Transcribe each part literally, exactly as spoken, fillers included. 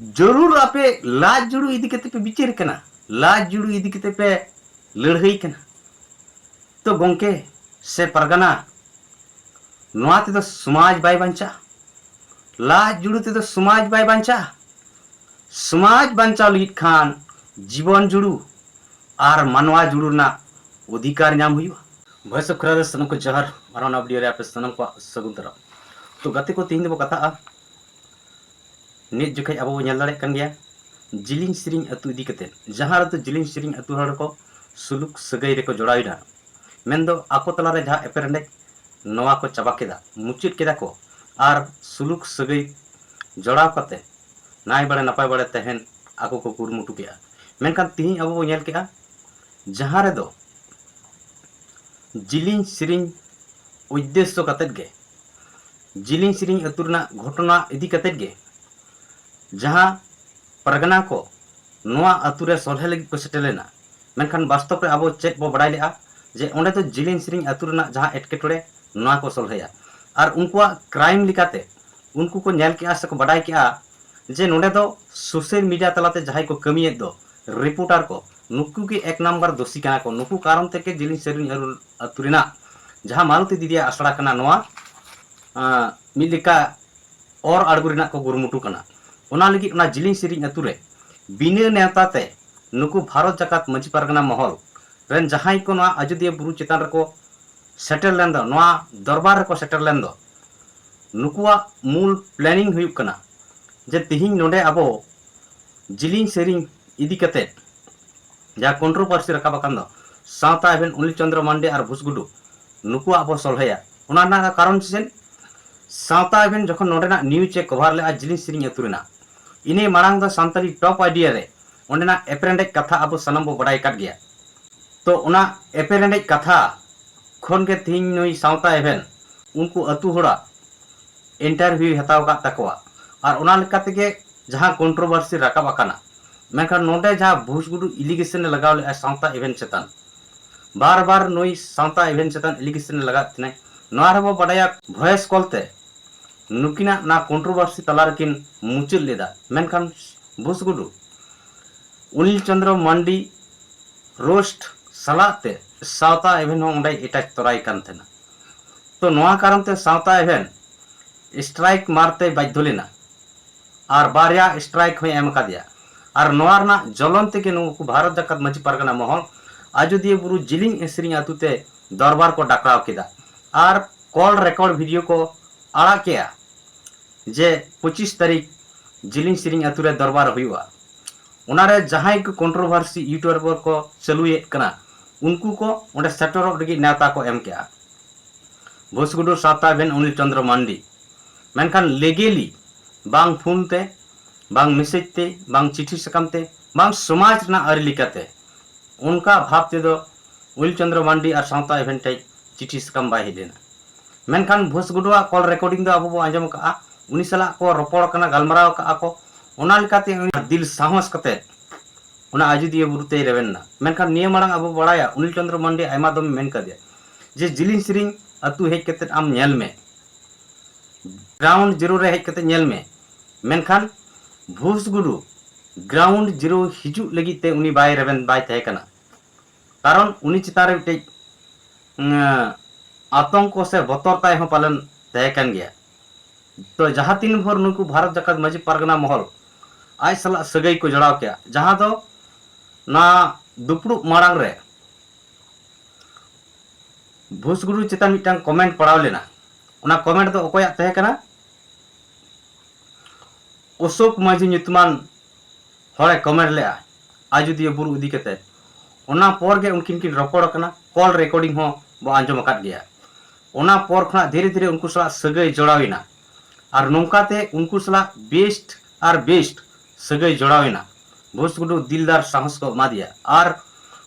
ᱡᱟᱹᱨᱩᱲ ᱟᱯᱮ ᱞᱟᱡ ᱡᱩᱲᱩ ᱤᱫᱤ ᱠᱟᱛᱮ ᱯᱮ ᱵᱤᱪᱟᱹᱨ ᱠᱟᱱᱟ, ᱞᱟᱡ ᱡᱩᱲᱩ ᱤᱫᱤ ᱠᱟᱛᱮ ᱯᱮ ᱞᱟᱹᱲᱦᱟᱹᱭ ᱠᱟᱱᱟ᱾ ᱛᱚ ᱜᱚᱝᱠᱮ ᱥᱮ ᱯᱟᱨᱜᱟᱱᱟ, ᱱᱚᱣᱟ ᱛᱮᱫᱚ ᱥᱚᱢᱟᱡᱽ ᱵᱟᱭ ᱵᱟᱧᱪᱟᱜᱼᱟ᱾ ᱞᱟᱡ ᱡᱩᱲᱩ ᱛᱮᱫᱚ ᱥᱚᱢᱟᱡᱽ ᱵᱟᱭ ᱵᱟᱧᱪᱟᱜᱼᱟ᱾ ᱥᱚᱢᱟᱡᱽ ᱵᱟᱧᱪᱟᱣ ᱞᱟᱹᱜᱤᱫ ᱠᱷᱟᱱ ᱡᱤᱵᱚᱱ ᱡᱩᱲᱩ ᱟᱨ ᱢᱟᱱᱣᱟ ᱡᱩᱲᱩ ᱨᱮᱱᱟᱜ ᱚᱫᱷᱤᱠᱟᱨ ᱧᱟᱢ ᱦᱩᱭᱩᱜᱼᱟ᱾ ᱵᱷᱚᱭᱮᱥ ᱚᱯᱷ ᱠᱷᱨᱟᱨᱮ ᱥᱟᱱᱟᱢ ᱠᱚ ᱡᱚᱦᱟᱨ ᱟᱨ ᱚᱱᱟ ᱵᱷᱤᱰᱤᱭᱳ ᱨᱮ ᱟᱯᱮ ᱥᱟᱱᱟᱢ ᱠᱚᱣᱟᱜ ᱥᱟᱹᱜᱩᱱ ᱫᱟᱨᱟᱢ᱾ ᱛᱚ ᱜᱟᱛᱮ ᱠᱚ, ᱛᱮᱦᱮᱧ ᱫᱚᱵᱚ ᱠᱟᱛᱷᱟᱜᱼᱟ ᱱᱤᱛ ᱡᱚᱠᱷᱮᱡ ᱟᱵᱚ ᱵᱚ ᱧᱮᱞ ᱫᱟᱲᱮᱭᱟᱜ ᱠᱟᱱ ᱜᱮᱭᱟ ᱡᱤᱞᱤᱧ ᱥᱮᱨᱮᱧ ᱟᱹᱛᱩ ᱤᱫᱤ ᱠᱟᱛᱮ, ᱡᱟᱦᱟᱸ ᱨᱮᱫᱚ ᱡᱤᱞᱤᱧ ᱥᱮᱨᱮᱧ ᱟᱹᱛᱩ ᱦᱚᱲ ᱠᱚ ᱥᱩᱞᱩᱠ ᱥᱟᱹᱜᱟᱹᱭ ᱨᱮᱠᱚ ᱡᱚᱲᱟᱣ ᱮᱱᱟ, ᱢᱮᱱᱫᱚ ᱟᱠᱚ ᱛᱟᱞᱟᱨᱮ ᱡᱟᱦᱟᱸ ᱮᱯᱮᱨᱦᱮᱸᱰᱮᱡ ᱱᱚᱣᱟ ᱠᱚ ᱪᱟᱵᱟ ᱠᱮᱫᱟ, ᱢᱩᱪᱟᱹᱫ ᱠᱮᱫᱟ ᱠᱚ ᱟᱨ ᱥᱩᱞᱩᱠ ᱥᱟᱹᱜᱟᱹᱭ ᱡᱚᱲᱟᱣ ᱠᱟᱛᱮ ᱱᱟᱭ ᱵᱟᱲᱮ ᱱᱟᱯᱟᱭ ᱵᱟᱲᱮ ᱛᱟᱦᱮᱱ ᱟᱠᱚ ᱠᱚ ᱠᱩᱨᱩᱢᱩᱴᱩ ᱠᱮᱫᱼᱟ᱾ ᱢᱮᱱᱠᱷᱟᱱ ᱛᱮᱦᱮᱧ ᱟᱵᱚ ᱵᱚ ᱧᱮᱞ ᱠᱮᱫᱼᱟ ᱡᱟᱦᱟᱸ ᱨᱮᱫᱚ ᱡᱤᱞᱤᱧ ᱥᱮᱨᱮᱧ ᱩᱫᱽᱫᱮᱥᱥᱚ ᱠᱟᱛᱮᱫ ᱜᱮ, ᱡᱤᱞᱤᱧ ᱥᱮᱨᱮᱧ ᱟᱹᱛᱩ ᱨᱮᱱᱟᱜ ᱜᱷᱚᱴᱚᱱᱟ ᱤᱫᱤ ᱠᱟᱛᱮᱫ ᱜᱮ ᱡᱟᱦᱟᱸ ᱯᱟᱨᱜᱟᱱᱟ ᱠᱚ ᱱᱚᱣᱟ ᱟᱹᱛᱩ ᱨᱮ ᱥᱚᱞᱦᱮ ᱞᱟᱹᱜᱤᱫ ᱠᱚ ᱥᱮᱴᱮᱨ ᱞᱮᱱᱟ, ᱢᱮᱱᱠᱷᱟᱱ ᱵᱟᱥᱛᱚᱵ ᱨᱮ ᱟᱵᱚ ᱪᱮᱫ ᱵᱚ ᱵᱟᱲᱟᱭ ᱞᱮᱜᱼᱟ ᱡᱮ ᱚᱸᱰᱮ ᱫᱚ ᱡᱤᱞᱤᱧ ᱥᱮᱨᱮᱧ ᱟᱹᱛᱩ ᱨᱮᱱᱟᱜ ᱡᱟᱦᱟᱸ ᱮᱴᱠᱮᱴᱚᱬᱮ, ᱱᱚᱣᱟ ᱠᱚ ᱥᱚᱞᱦᱮᱭᱟ᱾ ᱟᱨ ᱩᱱᱠᱩᱣᱟᱜ ᱠᱨᱟᱭᱤᱢ ᱞᱮᱠᱟᱛᱮ ᱩᱱᱠᱩ ᱠᱚ ᱧᱮᱞ ᱠᱮᱜᱼᱟ ᱥᱮᱠᱚ ᱵᱟᱰᱟᱭ ᱠᱮᱜᱼᱟ ᱡᱮ ᱱᱚᱰᱮ ᱫᱚ ᱥᱳᱥᱟᱞ ᱢᱤᱰᱤᱭᱟ ᱛᱟᱞᱟᱛᱮ ᱡᱟᱦᱟᱸᱭ ᱠᱚ ᱠᱟᱹᱢᱤᱭᱮᱫ ᱫᱚ, ᱨᱤᱯᱳᱨᱴᱟᱨ ᱠᱚ, ᱱᱩᱠᱩ ᱜᱮ ᱮᱠ ᱱᱟᱢᱵᱟᱨ ᱫᱳᱥᱤ ᱠᱟᱱᱟ ᱠᱚ᱾ ᱱᱩᱠᱩ ᱠᱟᱨᱚᱱ ᱛᱮᱜᱮ ᱡᱤᱞᱤᱧ ᱥᱮᱨᱮᱧ ᱟᱹᱨᱩ-, ᱟᱹᱛᱩ ᱨᱮᱱᱟᱜ ᱡᱟᱦᱟᱸ ᱢᱟᱞᱚᱛᱤ ᱫᱤᱫᱤᱭᱟᱜ ᱟᱥᱲᱟ ᱠᱟᱱᱟ, ᱱᱚᱣᱟ, ᱟᱸ, ᱢᱤᱫ ᱞᱮᱠᱟ ᱚᱨ ᱟᱬᱜᱚ ᱨᱮᱱᱟᱜ ᱠᱚ ᱠᱩᱨᱩᱢᱩᱴᱩ ᱠᱟᱱᱟ᱾ ᱚᱱᱟ ᱞᱟᱹᱜᱤᱫ ᱚᱱᱟ ᱡᱤᱞᱤᱧ ᱥᱮᱨᱮᱧ ᱟᱹᱛᱩ ᱨᱮ ᱵᱤᱱᱟᱹ ᱱᱮᱣᱛᱟ ᱛᱮ ᱱᱩᱠᱩ ᱵᱷᱟᱨᱚᱛ ᱡᱟᱠᱟᱛ ᱢᱟᱹᱡᱷᱤ ᱯᱟᱨᱜᱟᱱᱟ ᱢᱚᱦᱚᱞ ᱨᱮᱱ ᱡᱟᱦᱟᱸᱭ ᱠᱚ ᱱᱚᱣᱟ ᱟᱡᱚᱫᱤᱭᱟᱹ ᱵᱩᱨᱩ ᱪᱮᱛᱟᱱ ᱨᱮᱠᱚ ᱥᱮᱴᱮᱨ ᱞᱮᱱ ᱫᱚ, ᱱᱚᱣᱟ ᱫᱚᱨᱵᱟᱨ ᱨᱮᱠᱚ ᱥᱮᱴᱮᱨ ᱞᱮᱱ ᱫᱚ, ᱱᱩᱠᱩᱣᱟᱜ ᱢᱩᱞ ᱯᱞᱮᱱᱤᱝ ᱦᱩᱭᱩᱜ ᱠᱟᱱᱟ ᱡᱮ ᱛᱤᱦᱤᱧ ᱱᱚᱰᱮ ᱟᱵᱚ ᱡᱤᱞᱤᱧ ᱥᱮᱨᱮᱧ ᱤᱫᱤ ᱠᱟᱛᱮ ᱡᱟᱦᱟᱸ ᱠᱚᱱᱴᱨᱳᱵᱷᱟᱨᱥᱤ ᱨᱟᱠᱟᱵ ᱟᱠᱟᱱ ᱫᱚ, ᱥᱟᱶᱛᱟ ᱮᱵᱷᱮᱱ ᱩᱱᱤᱞ ᱪᱚᱸᱫᱽᱨᱚ ᱢᱟᱱᱰᱤ ᱟᱨ ᱵᱷᱩᱥᱜᱩᱰᱩ, ᱱᱩᱠᱩᱣᱟᱜ ᱵᱚ ᱥᱚᱞᱦᱮᱭᱟ᱾ ᱚᱱᱟ ᱨᱮᱱᱟᱜ ᱠᱟᱨᱚᱱ ᱪᱮᱫ? ᱥᱟᱶᱛᱟ ᱮᱵᱷᱮᱱ ᱡᱚᱠᱷᱚᱱ ᱱᱚᱰᱮᱱᱟᱜ ᱱᱤᱭᱩᱡᱽ ᱮ ᱠᱚᱵᱷᱟᱨ ᱞᱮᱜᱼᱟ ᱡᱤᱞᱤᱧ ᱥᱮᱨᱮᱧ ᱟᱹᱛᱩ ᱨᱮᱱᱟᱜ, ᱤᱱᱟᱹ ᱢᱟᱲᱟᱝ ᱫᱚ ᱥᱟᱱᱛᱟᱲᱤ ᱴᱚᱯ ᱟᱭᱰᱤᱭᱟ ᱨᱮ ᱚᱸᱰᱮᱱᱟᱜ ᱮᱯᱮᱨᱦᱮᱸᱰᱮᱡ ᱠᱟᱛᱷᱟ ᱟᱵᱚ ᱥᱟᱱᱟᱢ ᱵᱚ ᱵᱟᱰᱟᱭ ᱟᱠᱟᱫ ᱜᱮᱭᱟ᱾ ᱛᱚ ᱚᱱᱟ ᱮᱯᱮᱨᱦᱮᱸᱰᱮᱡ ᱠᱟᱛᱷᱟ ᱠᱷᱚᱱ ᱜᱮ ᱛᱮᱦᱮᱧ ᱱᱩᱭ ᱥᱟᱶᱛᱟ ᱮᱵᱷᱮᱱ ᱩᱱᱠᱩ ᱟᱹᱛᱩ ᱦᱚᱲᱟᱜ ᱤᱱᱴᱟᱨᱵᱷᱤᱭᱩᱭ ᱦᱟᱛᱟᱣ ᱟᱠᱟᱫ ᱛᱟᱠᱚᱣᱟ᱾ ᱟᱨ ᱚᱱᱟ ᱞᱮᱠᱟ ᱛᱮᱜᱮ ᱡᱟᱦᱟᱸ ᱠᱚᱱᱴᱨᱳᱵᱷᱟᱨᱥᱤ ᱨᱟᱠᱟᱵ ᱟᱠᱟᱱᱟ, ᱢᱮᱱᱠᱷᱟᱱ ᱱᱚᱰᱮ ᱡᱟᱦᱟᱸ ᱵᱷᱩᱥᱜᱩᱰᱩ ᱤᱞᱤᱜᱮᱥᱚᱱ ᱮ ᱞᱟᱜᱟᱣ ᱞᱮᱫᱼᱟ ᱥᱟᱶᱛᱟ ᱮᱵᱷᱮᱱ ᱪᱮᱛᱟᱱ, ᱵᱟᱨ ᱵᱟᱨ ᱱᱩᱭ ᱥᱟᱶᱛᱟ ᱮᱵᱷᱮᱱ ᱪᱮᱛᱟᱱ ᱤᱞᱤᱜᱮᱥᱚᱱ ᱮ ᱞᱟᱜᱟᱣᱮᱫ ᱛᱟᱦᱮᱱᱟᱭ᱾ ᱱᱚᱣᱟ ᱨᱮᱵᱚ ᱵᱟᱰᱟᱭᱟ ᱵᱷᱚᱭᱮᱥ ᱠᱚᱞ ᱛᱮ ᱱᱩᱠᱤᱱᱟᱜ ᱱᱟ ᱠᱚᱱᱴᱨᱳᱵᱷᱟᱨᱥᱤ ᱛᱟᱞᱟ ᱨᱮᱠᱤᱱ ᱢᱩᱪᱟᱹᱫ ᱞᱮᱫᱟ᱾ ᱢᱮᱱᱠᱷᱟᱱ ᱵᱷᱩᱥᱜᱩᱰᱩ ᱚᱱᱤᱞ ᱪᱚᱸᱫᱽᱨᱚ ᱢᱟᱱᱰᱤ ᱨᱳᱥᱴ ᱥᱟᱞᱟᱜ ᱛᱮ ᱥᱟᱶᱛᱟ ᱮᱵᱷᱮᱱ ᱦᱚᱸ ᱚᱸᱰᱮ ᱮᱴᱟᱪ ᱛᱚᱨᱟᱭ ᱠᱟᱱ ᱛᱟᱦᱮᱱᱟ᱾ ᱛᱚ ᱱᱚᱣᱟ ᱠᱟᱨᱚᱱ ᱛᱮ ᱥᱟᱶᱛᱟ ᱮᱵᱷᱮᱱ ᱥᱴᱨᱟᱭᱤᱠ ᱢᱟᱨᱛᱮ ᱵᱟᱫᱽᱫᱷᱚ ᱞᱮᱱᱟ ᱟᱨ ᱵᱟᱨᱭᱟ ᱥᱴᱨᱟᱭᱤᱠ ᱦᱚᱸᱭ ᱮᱢ ᱟᱠᱟᱫᱮᱭᱟ᱾ ᱟᱨ ᱱᱚᱣᱟ ᱨᱮᱱᱟᱜ ᱡᱚᱞᱚᱱ ᱛᱮᱜᱮ ᱱᱩᱠᱩ ᱵᱷᱟᱨᱚᱛ ᱡᱟᱠᱟᱛ ᱢᱟᱹᱡᱷᱤ ᱯᱟᱨᱜᱟᱱᱟ ᱢᱚᱦᱚᱞ ᱟᱡᱚᱫᱤᱭᱟᱹ ᱵᱩᱨᱩ ᱡᱤᱞᱤᱧ ᱥᱮᱨᱮᱧ ᱟᱹᱛᱩ ᱛᱮ ᱫᱚᱨᱵᱟᱨ ᱠᱚ ᱰᱟᱠᱨᱟᱣ ᱠᱮᱫᱟ ᱟᱨ ᱠᱚᱞ ᱨᱮᱠᱚᱨᱰ ᱵᱷᱤᱰᱤᱭᱳ ᱠᱚ ᱟᱲᱟᱜ ᱠᱮᱜᱼᱟ ᱡᱮ ᱯᱚᱸᱪᱤᱥ ᱛᱟᱹᱨᱤᱠᱷ ᱡᱤᱞᱤᱧ ᱥᱮᱨᱮᱧ ᱟᱹᱛᱩ ᱨᱮ ᱫᱚᱨᱵᱟᱨ ᱦᱩᱭᱩᱜᱼᱟ᱾ ᱚᱱᱟᱨᱮ ᱡᱟᱦᱟᱸᱭ ᱠᱚ ᱠᱚᱱᱴᱨᱳᱵᱷᱟᱨᱥᱤ ᱤᱭᱩᱴᱩᱵᱟᱨ ᱠᱚ ᱪᱟᱹᱞᱩᱭᱮᱫ ᱠᱟᱱᱟ, ᱩᱱᱠᱩ ᱠᱚ ᱚᱸᱰᱮ ᱥᱮᱴᱮᱨᱚᱜ ᱞᱟᱹᱜᱤᱫ ᱱᱮᱣᱛᱟ ᱠᱚ ᱮᱢ ᱠᱮᱜᱼᱟ᱾ ᱵᱷᱩᱥᱜᱩᱰᱩ ᱥᱟᱶᱛᱟ ᱮᱵᱷᱮᱱ ᱚᱱᱤᱞ ᱪᱚᱸᱫᱽᱨᱚ ᱢᱟᱱᱰᱤ᱾ ᱢᱮᱱᱠᱷᱟᱱ ᱞᱤᱜᱮᱞᱤ ᱵᱟᱝ ᱯᱷᱳᱱ ᱛᱮ, ᱵᱟᱝ ᱢᱮᱥᱮᱡᱽ ᱛᱮ, ᱵᱟᱝ ᱪᱤᱴᱷᱤ ᱥᱟᱠᱟᱢ ᱛᱮ, ᱵᱟᱝ ᱥᱚᱢᱟᱡᱽ ᱨᱮᱱᱟᱜ ᱟᱹᱨᱤ ᱞᱮᱠᱟᱛᱮ ᱚᱱᱠᱟ ᱵᱷᱟᱵᱽ ᱛᱮᱫᱚ ᱚᱱᱤᱞ ᱪᱚᱸᱫᱽᱨᱚ ᱢᱟᱱᱰᱤ ᱟᱨ ᱥᱟᱶᱛᱟ ᱮᱵᱷᱮᱱ ᱴᱷᱮᱡ ᱪᱤᱴᱷᱤ ᱥᱟᱠᱟᱢ ᱵᱟᱭ ᱦᱮᱡ ᱞᱮᱱᱟ᱾ ᱢᱮᱱᱠᱷᱟᱱ ᱵᱷᱩᱥᱜᱩᱰᱩᱣᱟᱜ ᱠᱚᱞ ᱨᱮᱠᱚᱨᱰᱤᱝ ᱫᱚ ᱟᱵᱚ ᱵᱚ ᱟᱸᱡᱚᱢ ᱟᱠᱟᱫᱼᱟ, ᱩᱱᱤ ᱥᱟᱞᱟᱜ ᱠᱚ ᱨᱚᱯᱚᱲ ᱟᱠᱟᱱᱟ, ᱜᱟᱞᱢᱟᱨᱟᱣ ᱟᱠᱟᱫᱼᱟ ᱠᱚ᱾ ᱚᱱᱟ ᱞᱮᱠᱟᱛᱮ ᱩᱱᱤ ᱫᱤᱞ ᱥᱟᱦᱚᱥ ᱠᱟᱛᱮ ᱚᱱᱟ ᱟᱡᱚᱫᱤᱭᱟᱹ ᱵᱩᱨᱩ ᱛᱮᱭ ᱨᱮᱵᱮᱱ ᱮᱱᱟ᱾ ᱢᱮᱱᱠᱷᱟᱱ ᱱᱤᱭᱟᱹ ᱢᱟᱲᱟᱝ ᱟᱵᱚ ᱵᱟᱲᱟᱭᱟ, ᱚᱱᱤᱞ ᱪᱚᱸᱫᱽᱨᱚ ᱢᱟᱱᱰᱤ ᱟᱭᱢᱟ ᱫᱚᱢ ᱢᱮᱱ ᱠᱟᱫᱮᱭᱟ ᱡᱮ ᱡᱤᱞᱤᱧ ᱥᱮᱨᱮᱧ ᱟᱹᱛᱩ ᱦᱮᱡ ᱠᱟᱛᱮ ᱟᱢ ᱧᱮᱞ ᱢᱮ, ᱜᱨᱟᱣᱩᱱᱰ ᱡᱤᱨᱳ ᱨᱮ ᱦᱮᱡ ᱠᱟᱛᱮ ᱧᱮᱞ ᱢᱮ᱾ ᱢᱮᱱᱠᱷᱟᱱ ᱵᱷᱩᱥᱜᱩᱰᱩ ᱜᱨᱟᱣᱩᱱᱰ ᱡᱤᱨᱳ ᱦᱤᱡᱩᱜ ᱞᱟᱹᱜᱤᱫ ᱛᱮ ᱩᱱᱤ ᱵᱟᱭ ᱨᱮᱵᱮᱱ, ᱵᱟᱭ ᱛᱟᱦᱮᱸ ᱠᱟᱱᱟ᱾ ᱠᱟᱨᱚᱱ ᱩᱱᱤ ᱪᱮᱛᱟᱱ ᱨᱮ ᱢᱤᱫᱴᱮᱡ, ᱩᱸ, ᱟᱛᱚᱝᱠᱚ ᱥᱮ ᱵᱚᱛᱚᱨ ᱛᱟᱭ ᱦᱚᱸ ᱯᱟᱞᱮᱱ ᱛᱟᱦᱮᱸ ᱠᱟᱱ ᱜᱮᱭᱟ᱾ ᱛᱚ ᱡᱟᱦᱟᱸ ᱛᱤᱱ ᱵᱷᱳᱨ ᱱᱩᱠᱩ ᱵᱷᱟᱨᱚᱛ ᱡᱟᱠᱟᱛ ᱢᱟᱹᱡᱷᱤ ᱯᱟᱨᱜᱟᱱᱟ ᱢᱚᱦᱚᱞ ᱟᱡ ᱥᱟᱞᱟᱜ ᱥᱟᱹᱜᱟᱹᱭ ᱠᱚ ᱡᱚᱲᱟᱣ ᱠᱮᱜᱼᱟ, ᱡᱟᱦᱟᱸ ᱫᱚ ᱱᱚᱣᱟ ᱫᱩᱯᱲᱩᱵ ᱢᱟᱲᱟᱝ ᱨᱮ ᱵᱷᱩᱥᱜᱩᱰᱩ ᱪᱮᱛᱟᱱ ᱢᱤᱫᱴᱟᱝ ᱠᱚᱢᱮᱱᱴ ᱯᱟᱲᱟᱣ ᱞᱮᱱᱟ᱾ ᱚᱱᱟ ᱠᱚᱢᱮᱱᱴ ᱫᱚ ᱚᱠᱚᱭᱟᱜ ᱛᱟᱦᱮᱸ ᱠᱟᱱᱟ? ᱚᱥᱳᱠ ᱢᱟᱹᱡᱷᱤ ᱧᱩᱛᱩᱢᱟᱱ ᱦᱚᱲᱮ ᱠᱚᱢᱮᱱᱴ ᱞᱮᱜᱼᱟ ᱟᱡᱚᱫᱤᱭᱟᱹ ᱵᱩᱨᱩ ᱤᱫᱤ ᱠᱟᱛᱮ᱾ ᱚᱱᱟ ᱯᱚᱨ ᱜᱮ ᱩᱱᱠᱤᱱ ᱠᱤᱱ ᱨᱚᱯᱚᱲ ᱟᱠᱟᱱᱟ, ᱠᱚᱞ ᱨᱮᱠᱚᱨᱰᱤᱝ ᱦᱚᱸ ᱵᱚ ᱟᱸᱡᱚᱢ ᱟᱠᱟᱫ ᱜᱮᱭᱟ᱾ ᱚᱱᱟ ᱯᱚᱨ ᱠᱷᱚᱱᱟᱜ ᱫᱷᱤᱨᱮ ᱫᱷᱤᱨᱮ ᱩᱱᱠᱩ ᱥᱟᱞᱟᱜ ᱥᱟᱹᱜᱟᱹᱭ ᱡᱚᱲᱟᱣ ᱮᱱᱟ᱾ ᱟᱨ ᱱᱚᱝᱠᱟᱛᱮ ᱩᱱᱠᱩ ᱥᱟᱞᱟᱜ ᱵᱮᱥᱴ ᱟᱨ ᱵᱮᱥᱴ ᱥᱟᱹᱜᱟᱹᱭ ᱡᱚᱲᱟᱣ ᱮᱱᱟ᱾ ᱵᱷᱩᱥᱜᱩᱰᱩ ᱫᱤᱞᱫᱟᱨ ᱥᱟᱦᱚᱥ ᱠᱚ ᱮᱢᱟ ᱫᱮᱭᱟ᱾ ᱟᱨ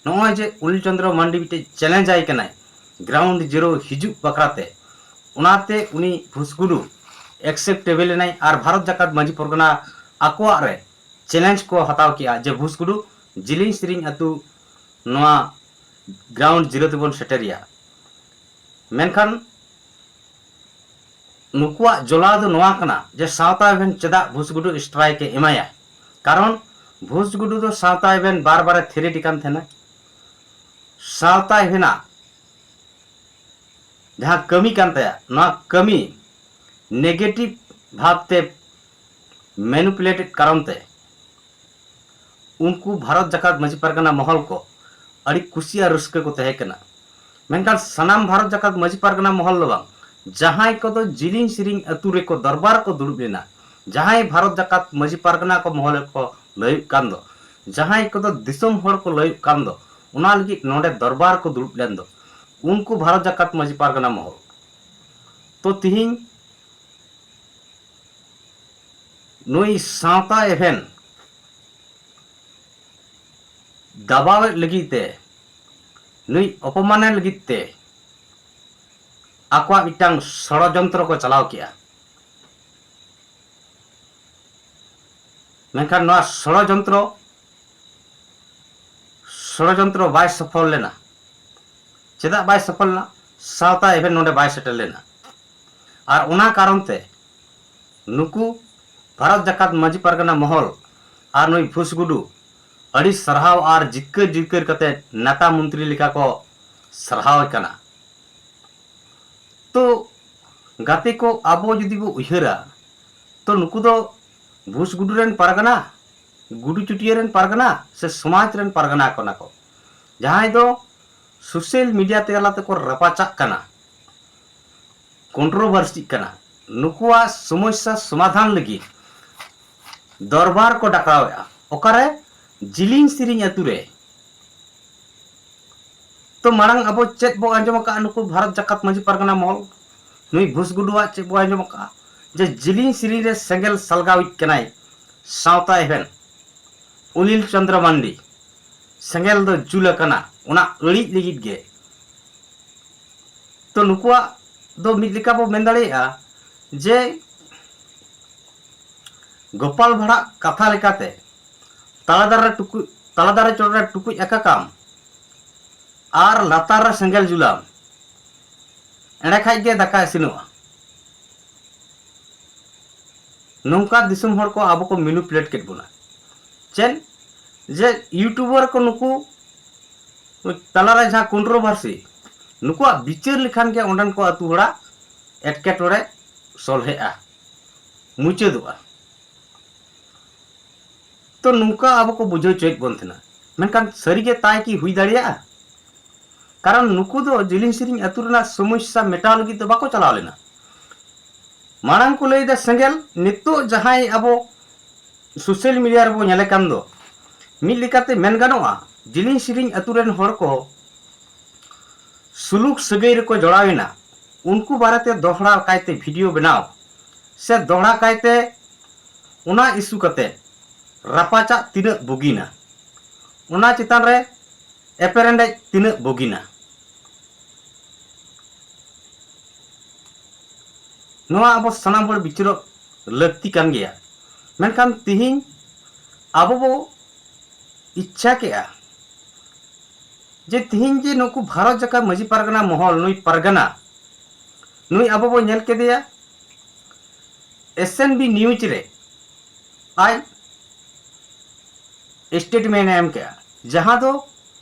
ᱱᱚᱜᱼᱚᱭ ᱡᱮ ᱚᱱᱤᱞ ᱪᱚᱸᱫᱽᱨᱚ ᱢᱟᱱᱰᱤ ᱢᱤᱫᱴᱮᱡ ᱪᱮᱞᱮᱧᱡᱽ ᱟᱭ ᱠᱟᱱᱟᱭ ᱜᱨᱟᱣᱩᱱᱰ ᱡᱤᱨᱳ ᱦᱤᱡᱩᱜ ᱵᱟᱠᱷᱨᱟᱛᱮ, ᱚᱱᱟᱛᱮ ᱩᱱᱤ ᱵᱷᱩᱥᱜᱩᱰᱩ ᱮᱠᱥᱮᱯᱴᱮᱵᱮᱞ ᱮᱱᱟᱭ ᱟᱨ ᱵᱷᱟᱨᱚᱛ ᱡᱟᱠᱟᱛ ᱢᱟᱹᱡᱷᱤ ᱯᱚᱨᱜᱟᱱᱟ ᱟᱠᱚᱣᱟᱜ ᱨᱮ ᱪᱮᱞᱮᱧᱡᱽ ᱠᱚ ᱦᱟᱛᱟᱣ ᱠᱮᱜᱼᱟ ᱡᱮ ᱵᱷᱩᱥᱜᱩᱰᱩ ᱡᱤᱞᱤᱧ ᱥᱮᱨᱮᱧ ᱟᱹᱛᱩ ᱱᱚᱣᱟ ᱜᱨᱟᱣᱩᱱᱰ ᱡᱤᱨᱳ ᱛᱮᱵᱚᱱ ᱥᱮᱴᱮᱨᱮᱭᱟ᱾ ᱢᱮᱱᱠᱷᱟᱱ ᱱᱩᱠᱩᱣᱟᱜ ᱡᱚᱞᱟ ᱫᱚ ᱱᱚᱣᱟ ᱠᱟᱱᱟ ᱡᱮ ᱥᱟᱶᱛᱟ ᱮᱵᱷᱮᱱ ᱪᱮᱫᱟᱜ ᱵᱷᱩᱥᱜᱩᱰᱩ strike ᱮ ᱮᱢᱟᱭᱟ? ᱠᱟᱨᱚᱱ ᱵᱷᱩᱥᱜᱩᱰᱩ ᱫᱚ ᱥᱟᱶᱛᱟ ᱮᱵᱷᱮᱱ ᱵᱟᱨ ᱵᱟᱨᱮ threat ᱮ ᱠᱟᱱ ᱛᱟᱦᱮᱱᱟ᱾ ᱥᱟᱶᱛᱟ ᱮᱵᱷᱮᱱᱟᱜ ᱡᱟᱦᱟᱸ ᱠᱟᱹᱢᱤ ᱠᱟᱱ ᱛᱟᱭᱟ, ᱱᱚᱣᱟ ᱠᱟᱹᱢᱤ negative ᱵᱷᱟᱵᱽᱛᱮ manipulated ᱠᱟᱨᱚᱱ ᱛᱮ ᱩᱱᱠᱩ ᱵᱷᱟᱨᱚᱛ ᱡᱟᱠᱟᱛ ᱢᱟᱹᱡᱷᱤ ᱯᱟᱨᱜᱟᱱᱟ ᱢᱚᱦᱚᱞ ᱠᱚ ᱟᱹᱰᱤ ᱠᱩᱥᱤ ᱟᱨ ᱨᱟᱹᱥᱠᱟᱹ ᱠᱚ ᱛᱟᱦᱮᱸ ᱠᱟᱱᱟ᱾ ᱢᱮᱱᱠᱷᱟᱱ ᱥᱟᱱᱟᱢ ᱵᱷᱟᱨᱚᱛ ᱡᱟᱠᱟᱛ ᱢᱟᱹᱡᱷᱤ ᱯᱟᱨᱜᱟᱱᱟ ᱢᱚᱦᱚᱞ ᱫᱚ ᱵᱟᱝ, ᱡᱟᱦᱟᱸᱭ ᱠᱚᱫᱚ ᱡᱤᱞᱤᱧ ᱥᱤᱨᱤᱧ ᱟᱹᱛᱩ ᱨᱮᱠᱚ ᱫᱚᱨᱵᱟᱨ ᱠᱚ ᱫᱩᱲᱩᱵ ᱞᱮᱱᱟ, ᱡᱟᱦᱟᱸᱭ ᱵᱷᱟᱨᱚᱛ ᱡᱟᱠᱟᱛ ᱢᱟᱹᱡᱷᱤ ᱯᱟᱨᱜᱟᱱᱟ ᱠᱚ ᱢᱚᱦᱚᱞ ᱠᱚ ᱞᱟᱹᱭᱚᱜ ᱠᱟᱱ ᱫᱚ, ᱡᱟᱦᱟᱸᱭ ᱠᱚᱫᱚ ᱫᱤᱥᱚᱢ ᱦᱚᱲ ᱠᱚ ᱞᱟᱹᱭᱚᱜ ᱠᱟᱱ ᱫᱚ, ᱚᱱᱟ ᱞᱟᱹᱜᱤᱫ ᱱᱚᱰᱮ ᱫᱚᱨᱵᱟᱨ ᱠᱚ ᱫᱩᱲᱩᱵ ᱞᱮᱱ ᱫᱚ, ᱩᱱᱠᱩ ᱵᱷᱟᱨᱚᱛ ᱡᱟᱠᱟᱛ ᱢᱟᱹᱡᱷᱤ ᱯᱟᱨᱜᱟᱱᱟ ᱢᱚᱦᱚᱞ᱾ ᱛᱚ ᱛᱤᱦᱤᱧ ᱱᱩᱭ ᱥᱟᱶᱛᱟ ᱮᱵᱷᱮᱱ ᱫᱟᱵᱟᱣᱮᱫ ᱞᱟᱹᱜᱤᱫ ᱛᱮ, ᱱᱩᱭ ᱚᱯᱚᱢᱟᱱᱮ ᱞᱟᱹᱜᱤᱫ ᱛᱮ ᱟᱠᱚᱣᱟᱜ ᱢᱤᱫᱴᱟᱝ ᱥᱚᱲᱚᱡᱚᱱᱛᱨᱚ ᱠᱚ ᱪᱟᱞᱟᱣ ᱠᱮᱜᱼᱟ᱾ ᱢᱮᱱᱠᱷᱟᱱ ᱱᱚᱣᱟ ᱥᱚᱲᱚᱡᱚᱱᱛᱨᱚ, ᱥᱚᱲᱚᱡᱚᱱᱛᱨᱚ ᱵᱟᱭ ᱥᱚᱯᱷᱚᱞ ᱞᱮᱱᱟ᱾ ᱪᱮᱫᱟᱜ ᱵᱟᱭ ᱥᱚᱯᱷᱚᱞ ᱞᱮᱱᱟ? ᱥᱟᱶᱛᱟ ᱮᱵᱷᱮᱱ ᱱᱚᱰᱮ ᱵᱟᱭ ᱥᱮᱴᱮᱨ ᱞᱮᱱᱟ᱾ ᱟᱨ ᱚᱱᱟ ᱠᱟᱨᱚᱱ ᱛᱮ ᱱᱩᱠᱩ ᱵᱷᱟᱨᱚᱛ ᱡᱟᱠᱟᱛ ᱢᱟᱹᱡᱷᱤ ᱯᱟᱨᱜᱟᱱᱟ ᱢᱚᱦᱚᱞ ᱟᱨ ᱱᱩᱭ ᱵᱷᱩᱥᱜᱩᱰᱩ ᱟᱹᱰᱤ ᱥᱟᱨᱦᱟᱣ ᱟᱨ ᱡᱤᱛᱠᱟᱹᱨ ᱡᱤᱛᱠᱟᱹᱨ ᱠᱟᱛᱮ ᱱᱮᱛᱟ ᱢᱚᱱᱛᱨᱤ ᱞᱮᱠᱟ ᱠᱚ ᱥᱟᱨᱦᱟᱣᱮ ᱠᱟᱱᱟ᱾ ᱛᱚ ᱜᱟᱛᱮ ᱠᱚ, ᱟᱵᱚ ᱡᱩᱫᱤ ᱵᱚ ᱩᱭᱦᱟᱹᱨᱟ, ᱛᱚ ᱱᱩᱠᱩ ᱫᱚ ᱵᱷᱩᱥᱜᱩᱰᱩ ᱨᱮᱱ ᱯᱟᱨᱜᱟᱱᱟ, ᱜᱩᱰᱩ ᱪᱩᱴᱤᱭᱟᱹ ᱨᱮᱱ ᱯᱟᱨᱜᱟᱱᱟ ᱥᱮ ᱥᱚᱢᱟᱡᱽ ᱨᱮᱱ ᱯᱟᱨᱜᱟᱱᱟ ᱠᱟᱱᱟ ᱠᱚ, ᱡᱟᱦᱟᱸᱭ ᱫᱚ social media ᱛᱟᱞᱟ ᱛᱮᱠᱚ ᱨᱟᱯᱟᱪᱟᱜ ᱠᱟᱱᱟ, controversy ᱠᱟᱱᱟ᱾ ᱱᱩᱠᱩᱣᱟᱜ ᱥᱚᱢᱚᱥᱥᱟ ᱥᱚᱢᱟᱫᱷᱟᱱ ᱞᱟᱹᱜᱤᱫ ᱫᱚᱨᱵᱟᱨ ᱠᱚ ᱰᱟᱠᱟᱣᱮᱫᱼᱟ᱾ ᱚᱠᱟᱨᱮ? ᱡᱤᱞᱤᱧ ᱥᱤᱨᱤᱧ ᱟᱹᱛᱩ ᱨᱮ᱾ ᱛᱚ ᱢᱟᱲᱟᱝ ᱟᱵᱚ ᱪᱮᱫ ᱵᱚ ᱟᱸᱡᱚᱢ ᱟᱠᱟᱫᱼᱟ ᱱᱩᱠᱩ ᱵᱷᱟᱨᱚᱛ ᱡᱟᱠᱟᱛ ᱢᱟᱹᱡᱷᱤ ᱯᱟᱨᱜᱟᱱᱟ ᱢᱚᱦᱚᱞ, ᱱᱩᱭ ᱵᱷᱩᱥᱜᱩᱰᱩᱣᱟᱜ ᱪᱮᱫ ᱵᱚ ᱟᱸᱡᱚᱢ ᱟᱠᱟᱫᱼᱟ? ᱡᱮ ᱡᱤᱞᱤᱧ ᱥᱤᱨᱤᱧ ᱨᱮ ᱥᱮᱸᱜᱮᱞ ᱥᱟᱞᱜᱟᱣᱤᱡ ᱠᱟᱱᱟᱭ ᱥᱟᱶᱛᱟ ᱮᱵᱷᱮᱱ ᱩᱱᱤᱞ ᱪᱚᱸᱫᱽᱨᱚ ᱢᱟᱱᱰᱤ᱾ ᱥᱮᱸᱜᱮᱞ ᱫᱚ ᱡᱩᱞ ᱟᱠᱟᱱᱟ ᱚᱱᱟ ᱟᱹᱲᱤᱡ ᱞᱟᱹᱜᱤᱫ ᱜᱮ᱾ ᱛᱚ ᱱᱩᱠᱩᱣᱟᱜ ᱫᱚ ᱢᱤᱫ ᱞᱮᱠᱟ ᱵᱚ ᱢᱮᱱ ᱫᱟᱲᱮᱭᱟᱜᱼᱟ ᱡᱮ ᱜᱳᱯᱟᱞ ᱵᱷᱟᱲᱟᱜ ᱠᱟᱛᱷᱟ ᱞᱮᱠᱟᱛᱮ ᱛᱟᱞᱟ ᱫᱟᱨᱮ ᱴᱩᱠᱩᱡ, ᱛᱟᱞᱟ ᱫᱟᱨᱮ ᱪᱚᱴ ᱨᱮ ᱴᱩᱠᱩᱡ ᱟᱠᱟ ᱠᱟᱢ ᱟᱨ ᱞᱟᱛᱟᱨ ᱨᱮ ᱥᱮᱸᱜᱮᱞ ᱡᱩᱞᱟᱢ, ᱮᱸᱰᱮ ᱠᱷᱟᱡ ᱜᱮ ᱫᱟᱠᱟ ᱤᱥᱤᱱᱚᱜᱼᱟ᱾ ᱱᱚᱝᱠᱟ ᱫᱤᱥᱚᱢ ᱦᱚᱲ ᱠᱚ ᱟᱵᱚ ᱠᱚ ᱢᱮᱱᱩᱯᱩᱞᱮᱴ ᱠᱮᱫ ᱵᱚᱱᱟ᱾ ᱪᱮᱫ? ᱡᱮ ᱤᱭᱩᱴᱩᱵᱟᱨ ᱠᱚ ᱱᱩᱠᱩ ᱛᱟᱞᱟᱨᱮ ᱡᱟᱦᱟᱸ ᱠᱚᱱᱴᱨᱳᱵᱷᱟᱨᱥᱤ, ᱱᱩᱠᱩᱣᱟᱜ ᱵᱤᱪᱟᱹᱨ ᱞᱮᱠᱷᱟᱱ ᱜᱮ ᱚᱸᱰᱮᱱ ᱠᱚ ᱟᱹᱛᱩ ᱦᱚᱲᱟᱜ ᱮᱴᱠᱮᱴᱚᱬᱮ ᱥᱚᱞᱦᱮᱜᱼᱟ, ᱢᱩᱪᱟᱹᱫᱚᱜᱼᱟ᱾ ᱛᱚ ᱱᱚᱝᱠᱟ ᱟᱵᱚ ᱠᱚ ᱵᱩᱡᱷᱟᱹᱣ ᱦᱚᱪᱚᱭᱮᱫ ᱵᱚᱱ ᱛᱟᱦᱮᱱᱟ, ᱢᱮᱱᱠᱷᱟᱱ ᱥᱟᱹᱨᱤᱜᱮ ᱛᱟᱭ ᱠᱤ ᱦᱩᱭ ᱫᱟᱲᱮᱭᱟᱜᱼᱟ? ᱠᱟᱨᱚᱱ ᱱᱩᱠᱩ ᱫᱚ ᱡᱤᱞᱤᱧ ᱥᱤᱨᱤᱧ ᱟᱹᱛᱩ ᱨᱮᱱᱟᱜ ᱥᱚᱢᱚᱥᱥᱟ ᱢᱮᱴᱟᱣ ᱞᱟᱹᱜᱤᱫ ᱫᱚ ᱵᱟᱠᱚ ᱪᱟᱞᱟᱣ ᱞᱮᱱᱟ᱾ ᱢᱟᱲᱟᱝ ᱠᱚ ᱞᱟᱹᱭᱫᱟ ᱥᱮᱸᱜᱮᱞ, ᱱᱤᱛᱚᱜ ᱡᱟᱦᱟᱸᱭ ᱟᱵᱚ ᱥᱳᱥᱟᱞ ᱢᱤᱰᱤᱭᱟ ᱨᱮᱵᱚ ᱧᱮᱞᱮ ᱠᱟᱱ ᱫᱚ, ᱢᱤᱫ ᱞᱮᱠᱟᱛᱮ ᱢᱮᱱ ᱜᱟᱱᱚᱜᱼᱟ, ᱡᱤᱞᱤᱧ ᱥᱤᱨᱤᱧ ᱟᱹᱛᱩ ᱨᱮᱱ ᱦᱚᱲ ᱠᱚ ᱥᱩᱞᱩᱠ ᱥᱟᱹᱜᱟᱹᱭ ᱨᱮᱠᱚ ᱡᱚᱲᱟᱣᱮᱱᱟ, ᱩᱱᱠᱩ ᱵᱟᱨᱮᱛᱮ ᱫᱚᱦᱲᱟ ᱠᱟᱭᱛᱮ ᱵᱷᱤᱰᱤᱭᱳ ᱵᱮᱱᱟᱣ ᱥᱮ ᱫᱚᱦᱲᱟ ᱠᱟᱭᱛᱮ ᱚᱱᱟ ᱤᱥᱩ ᱠᱟᱛᱮ ᱨᱟᱯᱟᱪᱟᱜ ᱛᱤᱱᱟᱹᱜ ᱵᱩᱜᱤᱱᱟ, ᱚᱱᱟ ᱪᱮᱛᱟᱱ ᱨᱮ ᱮᱯᱮᱨᱮᱸᱰᱮᱡ ᱛᱤᱱᱟᱹᱜ ᱵᱩᱜᱤᱱᱟ, ᱱᱚᱣᱟ ᱟᱵᱚ ᱥᱟᱱᱟᱢ ᱦᱚᱲ ᱵᱤᱪᱟᱹᱨᱚᱜ ᱞᱟᱹᱠᱛᱤ ᱠᱟᱱ ᱜᱮᱭᱟ᱾ ᱢᱮᱱᱠᱷᱟᱱ ᱛᱤᱦᱤᱧ ᱟᱵᱚ ᱵᱚ ᱤᱪᱪᱷᱟ ᱠᱮᱜᱼᱟ ᱡᱮ ᱛᱤᱦᱤᱧ ᱡᱮ ᱱᱩᱠᱩ ᱵᱷᱟᱨᱚᱛ ᱡᱟᱠᱟᱛ ᱢᱟᱹᱡᱷᱤ ᱯᱟᱨᱜᱟᱱᱟ ᱢᱚᱦᱚᱞ, ᱱᱩᱭ ᱯᱟᱨᱜᱟᱱᱟ, ᱱᱩᱭ ᱟᱵᱚ ᱵᱚ ᱧᱮᱞ ᱠᱮᱫᱮᱭᱟ ᱮᱥ ᱮᱱ ᱵᱤ ᱱᱤᱭᱩᱡᱽ ᱨᱮ ᱟᱡ ᱥᱴᱮᱴᱢᱮᱱᱴ ᱮ ᱮᱢ ᱠᱮᱜᱼᱟ, ᱡᱟᱦᱟᱸ ᱫᱚ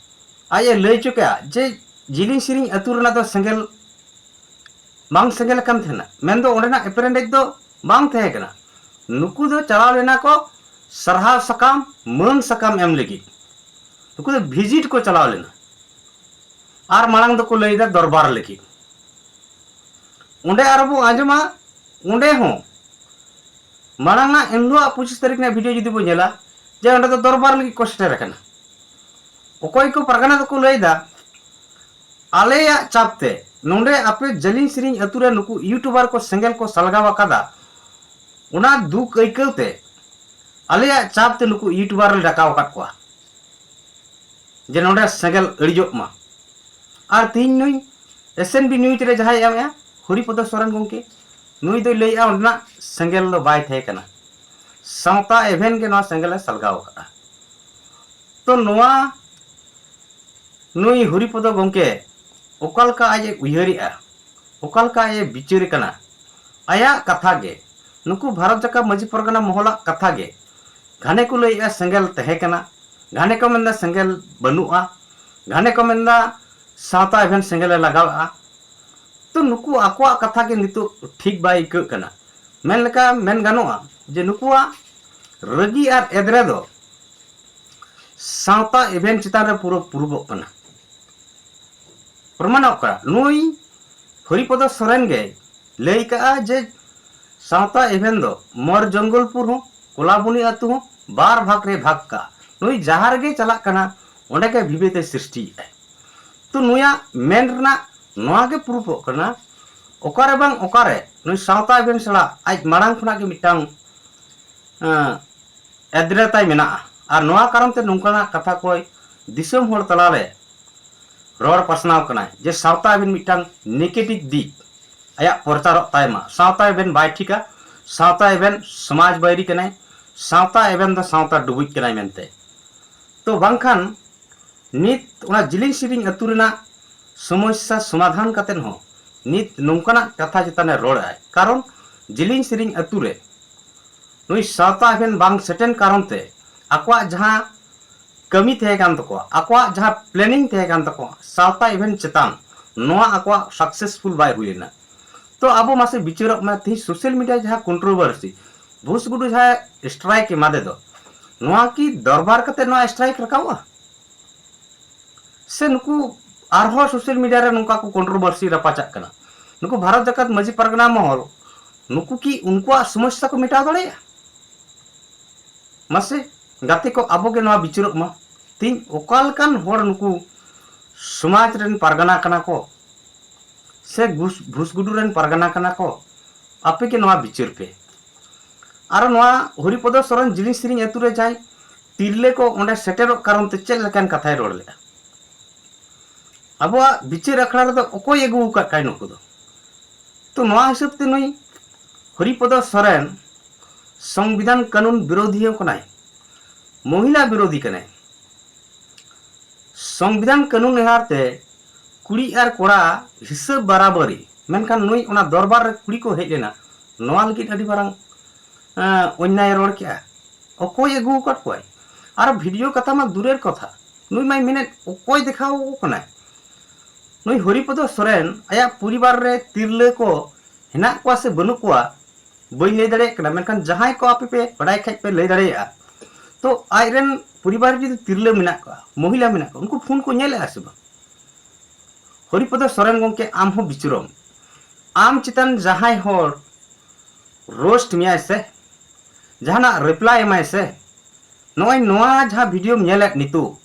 ᱟᱡ ᱮ ᱞᱟᱹᱭ ᱦᱚᱪᱚ ᱠᱮᱜᱼᱟ ᱡᱮ ᱡᱤᱞᱤᱧ ᱥᱤᱨᱤᱧ ᱟᱹᱛᱩ ᱨᱮᱱᱟᱜ ᱫᱚ ᱥᱮᱸᱜᱮᱞ ᱵᱟᱝ ᱥᱮᱸᱜᱮᱞ ᱟᱠᱟᱱ ᱛᱟᱦᱮᱱᱟ, ᱢᱮᱱᱫᱚ ᱚᱸᱰᱮᱱᱟᱜ ᱮᱯᱮᱨᱮᱸᱰᱮᱡ ᱫᱚ ᱵᱟᱝ ᱛᱟᱦᱮᱸ ᱠᱟᱱᱟ᱾ ᱱᱩᱠᱩ ᱫᱚ ᱪᱟᱞᱟᱣ ᱞᱮᱱᱟ ᱠᱚ ᱥᱟᱨᱦᱟᱣ ᱥᱟᱠᱟᱢ, ᱢᱟᱹᱱ ᱥᱟᱠᱟᱢ ᱮᱢ ᱞᱟᱹᱜᱤᱫ᱾ ᱱᱩᱠᱩ ᱫᱚ ᱵᱷᱤᱡᱤᱴ ᱠᱚ ᱪᱟᱞᱟᱣ ᱞᱮᱱᱟ᱾ ᱟᱨ ᱢᱟᱲᱟᱝ ᱫᱚᱠᱚ ᱞᱟᱹᱭᱫᱟ ᱫᱚᱨᱵᱟᱨ ᱞᱟᱹᱜᱤᱫ᱾ ᱚᱸᱰᱮ ᱟᱨᱚ ᱵᱚ ᱟᱸᱡᱚᱢᱟ, ᱚᱸᱰᱮ ᱦᱚᱸ ᱢᱟᱲᱟᱝ ᱟᱜ ᱮᱱᱦᱤᱞᱳᱜ ᱯᱚᱸᱪᱤᱥ ᱛᱟᱹᱨᱤᱠᱷ ᱨᱮᱱᱟᱜ ᱵᱷᱤᱰᱤᱭᱳ ᱡᱩᱫᱤ ᱵᱚ ᱧᱮᱞᱟ, ᱡᱮ ᱚᱸᱰᱮ ᱫᱚ ᱫᱚᱨᱵᱟᱨ ᱞᱟᱹᱜᱤᱫ ᱠᱚ ᱥᱮᱴᱮᱨ ᱟᱠᱟᱱᱟ᱾ ᱚᱠᱚᱭ ᱠᱚ ᱯᱟᱨᱜᱟᱱᱟ ᱫᱚᱠᱚ ᱞᱟᱹᱭᱫᱟ, ᱟᱞᱮᱭᱟᱜ ᱪᱟᱯ ᱛᱮ ᱱᱚᱰᱮ ᱟᱯᱮ ᱡᱟᱹᱞᱤᱧ ᱥᱤᱨᱤᱧ ᱟᱹᱛᱩ ᱨᱮ ᱱᱩᱠᱩ ᱤᱭᱩᱴᱩᱵᱟᱨ ᱠᱚ ᱥᱮᱸᱜᱮᱞ ᱠᱚ ᱥᱟᱞᱜᱟᱣ ᱟᱠᱟᱫᱟ, ᱚᱱᱟ ᱫᱩᱠ ᱟᱹᱭᱠᱟᱹᱣ ᱛᱮ ᱟᱞᱮᱭᱟᱜ ᱪᱟᱯ ᱛᱮ ᱱᱩᱠᱩ ᱤᱭᱩᱴᱩᱵᱟᱨ ᱞᱮ ᱰᱟᱠᱟᱣ ᱟᱠᱟᱫ ᱠᱚᱣᱟ ᱡᱮ ᱱᱚᱰᱮ ᱥᱮᱸᱜᱮᱞ ᱟᱹᱲᱤᱡᱚᱜ ᱢᱟ᱾ ᱟᱨ ᱛᱤᱦᱤᱧ ᱱᱩᱭ ᱮᱥ ᱮᱱ ᱵᱤ ᱱᱤᱭᱩᱡᱽ ᱨᱮ ᱡᱟᱦᱟᱸᱭ ᱮᱢᱮᱜᱼᱟ, ᱦᱚᱨᱤᱯᱚᱫᱚ ᱥᱚᱨᱮᱱ ᱜᱚᱢᱠᱮ, ᱱᱩᱭ ᱫᱚᱭ ᱞᱟᱹᱭᱮᱜᱼᱟ ᱚᱸᱰᱮᱱᱟᱜ ᱥᱮᱸᱜᱮᱞ ᱫᱚ ᱵᱟᱭ ᱛᱟᱦᱮᱸ ᱠᱟᱱᱟ, ᱥᱟᱶᱛᱟ ᱮᱵᱷᱮᱱ ᱜᱮ ᱱᱚᱣᱟ ᱥᱮᱸᱜᱮᱞ ᱮ ᱥᱟᱞᱜᱟᱣ ᱟᱠᱟᱫᱼᱟ᱾ ᱛᱚ ᱱᱚᱣᱟ ᱱᱩᱭ ᱦᱚᱨᱤᱯᱚᱫᱚ ᱜᱚᱢᱠᱮ ᱚᱠᱟ ᱞᱮᱠᱟ ᱟᱡ ᱮ ᱩᱭᱦᱟᱹᱨᱮᱜᱼᱟ, ᱚᱠᱟ ᱞᱮᱠᱟ ᱟᱡ ᱮ ᱵᱤᱪᱟᱹᱨ ᱠᱟᱱᱟ, ᱟᱭᱟᱜ ᱠᱟᱛᱷᱟ ᱜᱮ ᱱᱩᱠᱩ ᱵᱷᱟᱨᱚᱛ ᱡᱟᱠᱟᱛ ᱢᱟᱹᱡᱷᱤ ᱯᱟᱨᱜᱟᱱᱟ ᱢᱚᱦᱚᱞᱟᱜ ᱠᱟᱛᱷᱟ ᱜᱮ᱾ ᱜᱷᱟᱱᱮ ᱠᱚ ᱞᱟᱹᱭᱮᱜᱼᱟ ᱥᱮᱸᱜᱮᱞ ᱛᱟᱦᱮᱸ ᱠᱟᱱᱟ, ᱜᱷᱟᱱᱮ ᱠᱚ ᱢᱮᱱᱫᱟ ᱥᱮᱸᱜᱮᱞ ᱵᱟᱹᱱᱩᱜᱼᱟ, ᱜᱷᱟᱱᱮ ᱠᱚ ᱢᱮᱱᱫᱟ ᱥᱟᱶᱛᱟ ᱮᱵᱷᱮᱱ ᱥᱮᱸᱜᱮᱞᱮ ᱞᱟᱜᱟᱣᱮᱜᱼᱟ᱾ ᱛᱚ ᱱᱩᱠᱩ ᱟᱠᱚᱣᱟᱜ ᱠᱟᱛᱷᱟ ᱜᱮ ᱱᱤᱛᱚᱜ ᱴᱷᱤᱠ ᱵᱟᱭ ᱟᱹᱭᱠᱟᱹᱜ ᱠᱟᱱᱟ᱾ ᱢᱮᱱ ᱞᱮᱠᱟ ᱢᱮᱱ ᱜᱟᱱᱚᱜᱼᱟ ᱡᱮ ᱱᱩᱠᱩᱣᱟᱜ ᱨᱟᱹᱜᱤ ᱟᱨ ᱮᱫᱽᱨᱮ ᱫᱚ ᱥᱟᱶᱛᱟ ᱮᱵᱷᱮᱱ ᱪᱮᱛᱟᱱ ᱨᱮ ᱯᱩᱨᱟᱹ ᱯᱩᱨᱩᱵᱚᱜ ᱠᱟᱱᱟ᱾ ᱯᱨᱚᱢᱟᱱᱚᱜ ᱠᱟᱱᱟ, ᱱᱩᱭ ᱦᱚᱨᱤᱯᱚᱫᱚ ᱥᱚᱨᱮᱱ ᱜᱮ ᱞᱟᱹᱭ ᱠᱟᱜᱼᱟ ᱡᱮ ᱥᱟᱶᱛᱟ ᱮᱵᱷᱮᱱ ᱫᱚ ᱢᱚᱨ ᱡᱚᱝᱜᱚᱞᱯᱩᱨ ᱦᱚᱸ, ᱠᱚᱞᱟᱵᱩᱱᱤ ᱟᱹᱛᱩ ᱦᱚᱸ ᱵᱟᱨ ᱵᱷᱟᱜᱽ ᱨᱮ ᱵᱷᱟᱜᱽ ᱠᱟᱜᱼᱟ᱾ ᱱᱩᱭ ᱡᱟᱦᱟᱸ ᱨᱮᱜᱮ ᱪᱟᱞᱟᱜ ᱠᱟᱱᱟ, ᱚᱸᱰᱮ ᱜᱮ ᱵᱤᱵᱟᱹᱫ ᱮ ᱥᱨᱤᱥᱴᱤᱭᱮᱫᱼᱟᱭ᱾ ᱛᱚ ᱱᱩᱭᱟᱜ ᱢᱮᱱ ᱨᱮᱱᱟᱜ ᱱᱚᱣᱟ ᱜᱮ ᱯᱨᱩᱯᱚᱜ ᱠᱟᱱᱟ, ᱚᱠᱟᱨᱮ ᱵᱟᱝ ᱚᱠᱟᱨᱮ ᱱᱩᱭ ᱥᱟᱶᱛᱟ ᱮᱵᱷᱮᱱ ᱥᱟᱞᱟᱜ ᱟᱡ ᱢᱟᱲᱟᱝ ᱠᱷᱚᱱᱟᱜ ᱜᱮ ᱢᱤᱫᱴᱟᱝ, ᱮᱸ, ᱮᱫᱽᱨᱮ ᱛᱟᱭ ᱢᱮᱱᱟᱜᱼᱟ᱾ ᱟᱨ ᱱᱚᱣᱟ ᱠᱟᱨᱚᱱ ᱛᱮ ᱱᱚᱝᱠᱟᱱᱟᱜ ᱠᱟᱛᱷᱟ ᱠᱚᱭ ᱫᱤᱥᱚᱢ ᱦᱚᱲ ᱛᱟᱞᱟᱨᱮ ᱨᱚᱲ ᱯᱟᱥᱱᱟᱣ ᱠᱟᱱᱟᱭ ᱡᱮ ᱥᱟᱶᱛᱟ ᱮᱵᱷᱮᱱ ᱢᱤᱫᱴᱟᱝ negative ᱫᱤᱠ ᱟᱭᱟᱜ ᱯᱨᱚᱪᱟᱨᱚᱜ ᱛᱟᱭ ᱢᱟ, ᱥᱟᱶᱛᱟ ᱮᱵᱷᱮᱱ ᱵᱟᱭ ᱴᱷᱤᱠᱟ, ᱥᱟᱶᱛᱟ ᱮᱵᱷᱮᱱ ᱥᱚᱢᱟᱡᱽ ᱵᱟᱹᱭᱨᱤ ᱠᱟᱱᱟᱭ, ᱥᱟᱶᱛᱟ ᱮᱵᱷᱮᱱ ᱫᱚ ᱥᱟᱶᱛᱟ ᱰᱩᱵᱩᱡ ᱠᱟᱱᱟᱭ ᱢᱮᱱᱛᱮ᱾ ᱛᱚ ᱵᱟᱝᱠᱷᱟᱱ ᱱᱤᱛ ᱚᱱᱟ ᱡᱤᱞᱤᱧ ᱥᱮᱨᱮᱧ ᱟᱹᱛᱩ ᱨᱮᱱᱟᱜ ᱥᱚᱢᱚᱥᱥᱟ ᱥᱚᱢᱟᱫᱷᱟᱱ ᱠᱟᱛᱮ ᱦᱚᱸ ᱱᱤᱛ ᱱᱚᱝᱠᱟᱱᱟᱜ ᱠᱟᱛᱷᱟ ᱪᱮᱛᱟᱱ ᱨᱮ ᱨᱚᱲ ᱟᱭ᱾ ᱠᱟᱨᱚᱱ ᱡᱤᱞᱤᱧ ᱥᱮᱨᱮᱧ ᱟᱹᱛᱩ ᱨᱮ ᱱᱩᱭ ᱥᱟᱶᱛᱟ ᱮᱵᱷᱮᱱ ᱵᱟᱝ ᱥᱮᱴᱮᱱ ᱠᱟᱨᱚᱱ ᱛᱮ ᱟᱠᱚᱣᱟᱜ ᱡᱟᱦᱟᱸ ᱠᱟᱹᱢᱤ ᱛᱟᱦᱮᱸ ᱠᱟᱱ ᱛᱟᱠᱚᱣᱟ, ᱟᱠᱚᱣᱟᱜ ᱡᱟᱦᱟᱸ planning ᱛᱟᱦᱮᱸ ᱠᱟᱱ ᱛᱟᱠᱚᱣᱟ ᱥᱟᱶᱛᱟ ᱮᱵᱷᱮᱱ ᱪᱮᱛᱟᱱ, ᱱᱚᱣᱟ ᱟᱠᱚᱣᱟᱜ successful ᱵᱟᱭ ᱦᱩᱭ ᱞᱮᱱᱟ᱾ ᱛᱚ ᱟᱵᱚ ᱢᱟᱥᱮ ᱵᱤᱪᱟᱹᱨᱚᱜ ᱢᱟ, ᱛᱮᱦᱮᱧ social media ᱡᱟᱦᱟᱸ controversy, ᱵᱷᱩᱥᱜᱩᱰᱩ ᱡᱟᱦᱟᱸ strike ᱮᱢᱟᱫᱮ ᱫᱚ, ᱱᱚᱣᱟ ᱠᱤ ᱫᱚᱨᱵᱟᱨ ᱠᱟᱛᱮ ᱱᱚᱣᱟ strike ᱨᱟᱠᱟᱵᱚᱜᱼᱟ? ᱥᱮ ᱱᱩᱠᱩ ᱟᱨᱦᱚᱸ social media ᱨᱮ ᱱᱚᱝᱠᱟ ᱠᱚ controversy ᱨᱟᱯᱟᱪᱟᱜ ᱠᱟᱱᱟ? ᱱᱩᱠᱩ ᱵᱷᱟᱨᱚᱛ ᱡᱟᱠᱟᱛ ᱢᱟᱹᱡᱷᱤ ᱯᱟᱨᱜᱟᱱᱟ ᱢᱚᱦᱚᱞ, ᱱᱩᱠᱩ ᱠᱤ ᱩᱱᱠᱩᱣᱟᱜ ᱥᱚᱢᱚᱥᱥᱟ ᱠᱚ ᱢᱮᱴᱟᱣ ᱫᱟᱲᱮᱭᱟᱜᱼᱟ? ᱢᱟᱥᱮ ᱜᱟᱛᱮ ᱠᱚ, ᱟᱵᱚ ᱜᱮ ᱱᱚᱣᱟ ᱵᱤᱪᱟᱹᱨᱚᱜ ᱢᱟ᱾ ᱛᱮᱦᱮᱧ ᱚᱠᱟ ᱞᱮᱠᱟᱱ ᱦᱚᱲ ᱱᱩᱠᱩ ᱥᱚᱢᱟᱡᱽ ᱨᱮᱱ ᱯᱟᱨᱜᱟᱱᱟ ᱠᱟᱱᱟ ᱠᱚ ᱥᱮ ᱜᱷᱩᱥ-, ᱵᱷᱩᱥᱜᱩᱰᱩ ᱨᱮᱱ ᱯᱟᱨᱜᱟᱱᱟ ᱠᱟᱱᱟ ᱠᱚ? ᱟᱯᱮ ᱜᱮ ᱱᱚᱣᱟ ᱵᱤᱪᱟᱹᱨ ᱯᱮ᱾ ᱟᱨ ᱱᱚᱣᱟ ᱦᱚᱨᱤᱯᱚᱫᱚ ᱥᱚᱨᱮᱱ ᱡᱤᱞᱤᱧ ᱥᱮᱨᱮᱧ ᱟᱹᱛᱩ ᱨᱮ ᱡᱟᱦᱟᱸᱭ ᱛᱤᱨᱞᱟᱹ ᱠᱚ ᱚᱸᱰᱮ ᱥᱮᱴᱮᱨᱚᱜ ᱠᱟᱨᱚᱱ ᱛᱮ ᱪᱮᱫ ᱞᱮᱠᱟᱱ ᱠᱟᱛᱷᱟᱭ ᱨᱚᱲ ᱞᱮᱫᱼᱟ? ᱟᱵᱚᱣᱟᱜ ᱵᱤᱪᱟᱹᱨ ᱟᱠᱷᱲᱟ ᱨᱮᱫᱚ ᱚᱠᱚᱭ ᱟᱹᱜᱩ ᱟᱠᱟᱫ ᱠᱟᱭ ᱱᱩᱠᱩ ᱫᱚ? ᱛᱚ ᱱᱚᱣᱟ ᱦᱤᱥᱟᱹᱵ ᱛᱮ ᱱᱩᱭ ᱦᱚᱨᱤᱯᱚᱫᱚ ᱥᱚᱨᱮᱱ ᱥᱚᱝᱵᱤᱫᱷᱟᱱ ᱠᱟᱹᱱᱩᱱ ᱵᱤᱨᱳᱫᱷᱤᱭᱟᱹ ᱠᱟᱱᱟᱭ, ᱢᱚᱦᱤᱞᱟ ᱵᱤᱨᱳᱫᱷᱤ ᱠᱟᱱᱟᱭ᱾ ᱥᱚᱝᱵᱤᱫᱷᱟᱱ ᱠᱟᱹᱱᱩᱱ ᱮᱦᱟᱨ ᱛᱮ ᱠᱩᱲᱤ ᱟᱨ ᱠᱚᱲᱟ ᱦᱤᱥᱟᱹᱵ ᱵᱟᱨᱟᱵᱟᱨᱤ, ᱢᱮᱱᱠᱷᱟᱱ ᱱᱩᱭ ᱚᱱᱟ ᱫᱚᱨᱵᱟᱨ ᱨᱮ ᱠᱩᱲᱤ ᱠᱚ ᱦᱮᱡ ᱞᱮᱱᱟ, ᱱᱚᱣᱟ ᱞᱟᱹᱜᱤᱫ ᱟᱹᱰᱤ ᱢᱟᱨᱟᱝ ᱚᱱᱱᱭᱟᱭ ᱨᱚᱲ ᱠᱮᱜᱼᱟ᱾ ᱚᱠᱚᱭ ᱟᱹᱜᱩ ᱟᱠᱟᱫ ᱠᱚᱣᱟᱭ? ᱟᱨ ᱵᱷᱤᱰᱤᱭᱳ ᱠᱟᱛᱷᱟ ᱢᱟ ᱫᱩᱨᱮᱨ ᱠᱟᱛᱷᱟ, ᱱᱩᱭ ᱢᱟᱭ ᱢᱮᱱᱮᱫ ᱚᱠᱚᱭ ᱫᱮᱠᱷᱟᱣ ᱟᱠᱚ ᱠᱟᱱᱟᱭ? ᱱᱩᱭ ᱦᱚᱨᱤᱯᱚᱫᱚ ᱥᱚᱨᱮᱱ ᱟᱭᱟᱜ ᱯᱚᱨᱤᱵᱟᱨ ᱨᱮ ᱛᱤᱨᱞᱟᱹ ᱠᱚ ᱦᱮᱱᱟᱜ ᱠᱚᱣᱟ ᱥᱮ ᱵᱟᱹᱱᱩᱜ ᱠᱚᱣᱟ ᱵᱟᱹᱧ ᱞᱟᱹᱭ ᱫᱟᱲᱮᱭᱟᱜ ᱠᱟᱱᱟ, ᱢᱮᱱᱠᱷᱟᱱ ᱡᱟᱦᱟᱸᱭ ᱠᱚ ᱟᱯᱮ ᱯᱮ ᱵᱟᱲᱟᱭ ᱠᱷᱟᱡ ᱯᱮ ᱞᱟᱹᱭ ᱫᱟᱲᱮᱭᱟᱜᱼᱟ᱾ ᱛᱚ ᱟᱡᱨᱮᱱ ᱯᱚᱨᱤᱵᱟᱨ ᱨᱮ ᱡᱩᱫᱤ ᱛᱤᱨᱞᱟᱹ ᱢᱮᱱᱟᱜ ᱠᱚᱣᱟ, ᱢᱚᱦᱤᱞᱟ ᱢᱮᱱᱟᱜ ᱠᱚᱣᱟ, ᱩᱱᱠᱩ ᱯᱷᱳᱱ ᱠᱚ ᱧᱮᱞᱮᱫᱼᱟ ᱥᱮ ᱵᱟᱝ? ᱦᱚᱨᱤᱯᱚᱫᱚ ᱥᱚᱨᱮᱱ ᱜᱚᱢᱠᱮ, ᱟᱢ ᱦᱚᱸ ᱵᱤᱪᱟᱹᱨᱚᱢ᱾ ᱟᱢ ᱪᱮᱛᱟᱱ ᱡᱟᱦᱟᱸᱭ ᱦᱚᱲ ᱨᱳᱥᱴ ᱢᱮᱭᱟᱭ ᱥᱮ, ᱡᱟᱦᱟᱱᱟᱜ ᱨᱤᱯᱞᱟᱭ ᱮᱢᱟᱭ ᱥᱮ, ᱱᱚᱜᱼᱚᱭ ᱱᱚᱣᱟ ᱡᱟᱦᱟᱸ ᱵᱷᱤᱰᱤᱭᱳᱢ ᱧᱮᱞᱮᱫ ᱱᱤᱛᱚᱜ,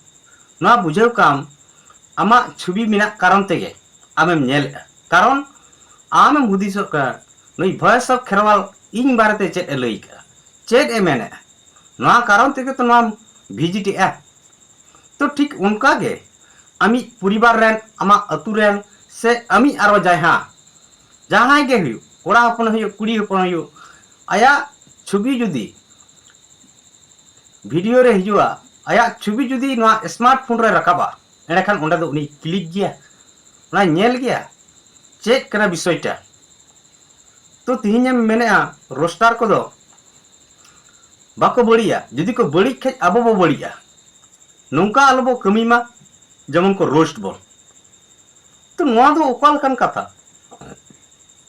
ᱱᱚᱣᱟ ᱵᱩᱡᱷᱟᱹᱣ ᱠᱟᱢ ᱟᱢᱟᱜ ᱪᱷᱚᱵᱤ ᱢᱮᱱᱟᱜ ᱠᱟᱨᱚᱱ ᱛᱮᱜᱮ ᱟᱢᱮᱢ ᱧᱮᱞᱮᱫᱼᱟ᱾ ᱠᱟᱨᱚᱱ ᱟᱢᱮᱢ ᱦᱩᱫᱤᱥᱚᱜ ᱠᱟᱱᱟ, ᱱᱩᱭ ᱵᱷᱚᱭᱮᱥ ᱚᱯᱷ ᱠᱷᱮᱨᱣᱟᱞ ᱤᱧ ᱵᱟᱨᱮᱛᱮ ᱪᱮᱫ ᱮ ᱞᱟᱹᱭ ᱠᱟᱜᱼᱟ, ᱪᱮᱫ ᱮ ᱢᱮᱱᱮᱫᱼᱟ᱾ ᱱᱚᱣᱟ ᱠᱟᱨᱚᱱ ᱛᱮᱜᱮ ᱛᱚ ᱱᱚᱣᱟᱢ ᱵᱷᱤᱡᱤᱴ ᱮᱜᱼᱟ᱾ ᱛᱚ ᱴᱷᱤᱠ ᱚᱱᱠᱟ ᱜᱮ ᱟᱢᱤᱡ ᱯᱚᱨᱤᱵᱟᱨ ᱨᱮᱱ, ᱟᱢᱟᱜ ᱟᱹᱛᱩ ᱨᱮᱱ, ᱥᱮ ᱟᱢᱤᱡ ᱟᱨᱚ ᱡᱟᱦᱟᱸ, ᱡᱟᱦᱟᱸᱭ ᱜᱮ ᱦᱩᱭᱩᱜ, ᱠᱚᱲᱟ ᱦᱚᱯᱚᱱ ᱦᱩᱭᱩᱜ, ᱠᱩᱲᱤ ᱦᱚᱯᱚᱱ ᱦᱩᱭᱩᱜ, ᱟᱭᱟᱜ ᱪᱷᱚᱵᱤ ᱡᱩᱫᱤ ᱵᱷᱤᱰᱤᱭᱳ ᱨᱮ ᱦᱤᱡᱩᱜᱼᱟ, ᱟᱭᱟᱜ ᱪᱷᱚᱵᱤ ᱡᱩᱫᱤ ᱱᱚᱣᱟ ᱥᱢᱟᱨᱴ ᱯᱷᱳᱱ ᱨᱮ ᱨᱟᱠᱟᱵᱼᱟ, ᱮᱸᱰᱮᱠᱷᱟᱱ ᱚᱸᱰᱮ ᱫᱚ ᱩᱱᱤ ᱠᱞᱤᱠ ᱜᱮᱭᱟ, ᱚᱱᱟᱭ ᱧᱮᱞ ᱜᱮᱭᱟ ᱪᱮᱫ ᱠᱟᱱᱟ ᱵᱤᱥᱚᱭᱴᱟ᱾ ᱛᱚ ᱛᱤᱦᱤᱧᱮᱢ ᱢᱮᱱᱮᱫᱼᱟ ᱨᱳᱥᱴᱟᱨ ᱠᱚᱫᱚ ᱵᱟᱠᱚ ᱵᱟᱹᱲᱤᱡᱼᱟ, ᱡᱩᱫᱤ ᱠᱚ ᱵᱟᱹᱲᱤᱡ ᱠᱷᱟᱡ ᱟᱵᱚ ᱵᱚ ᱵᱟᱹᱲᱤᱡᱼᱟ, ᱱᱚᱝᱠᱟ ᱟᱞᱚ ᱵᱚ ᱠᱟᱹᱢᱤ ᱢᱟ ᱡᱮᱢᱚᱱ ᱠᱚ ᱨᱳᱥᱴ ᱵᱚᱱ᱾ ᱛᱚ ᱱᱚᱣᱟ ᱫᱚ ᱚᱠᱟ ᱞᱮᱠᱟᱱ ᱠᱟᱛᱷᱟ?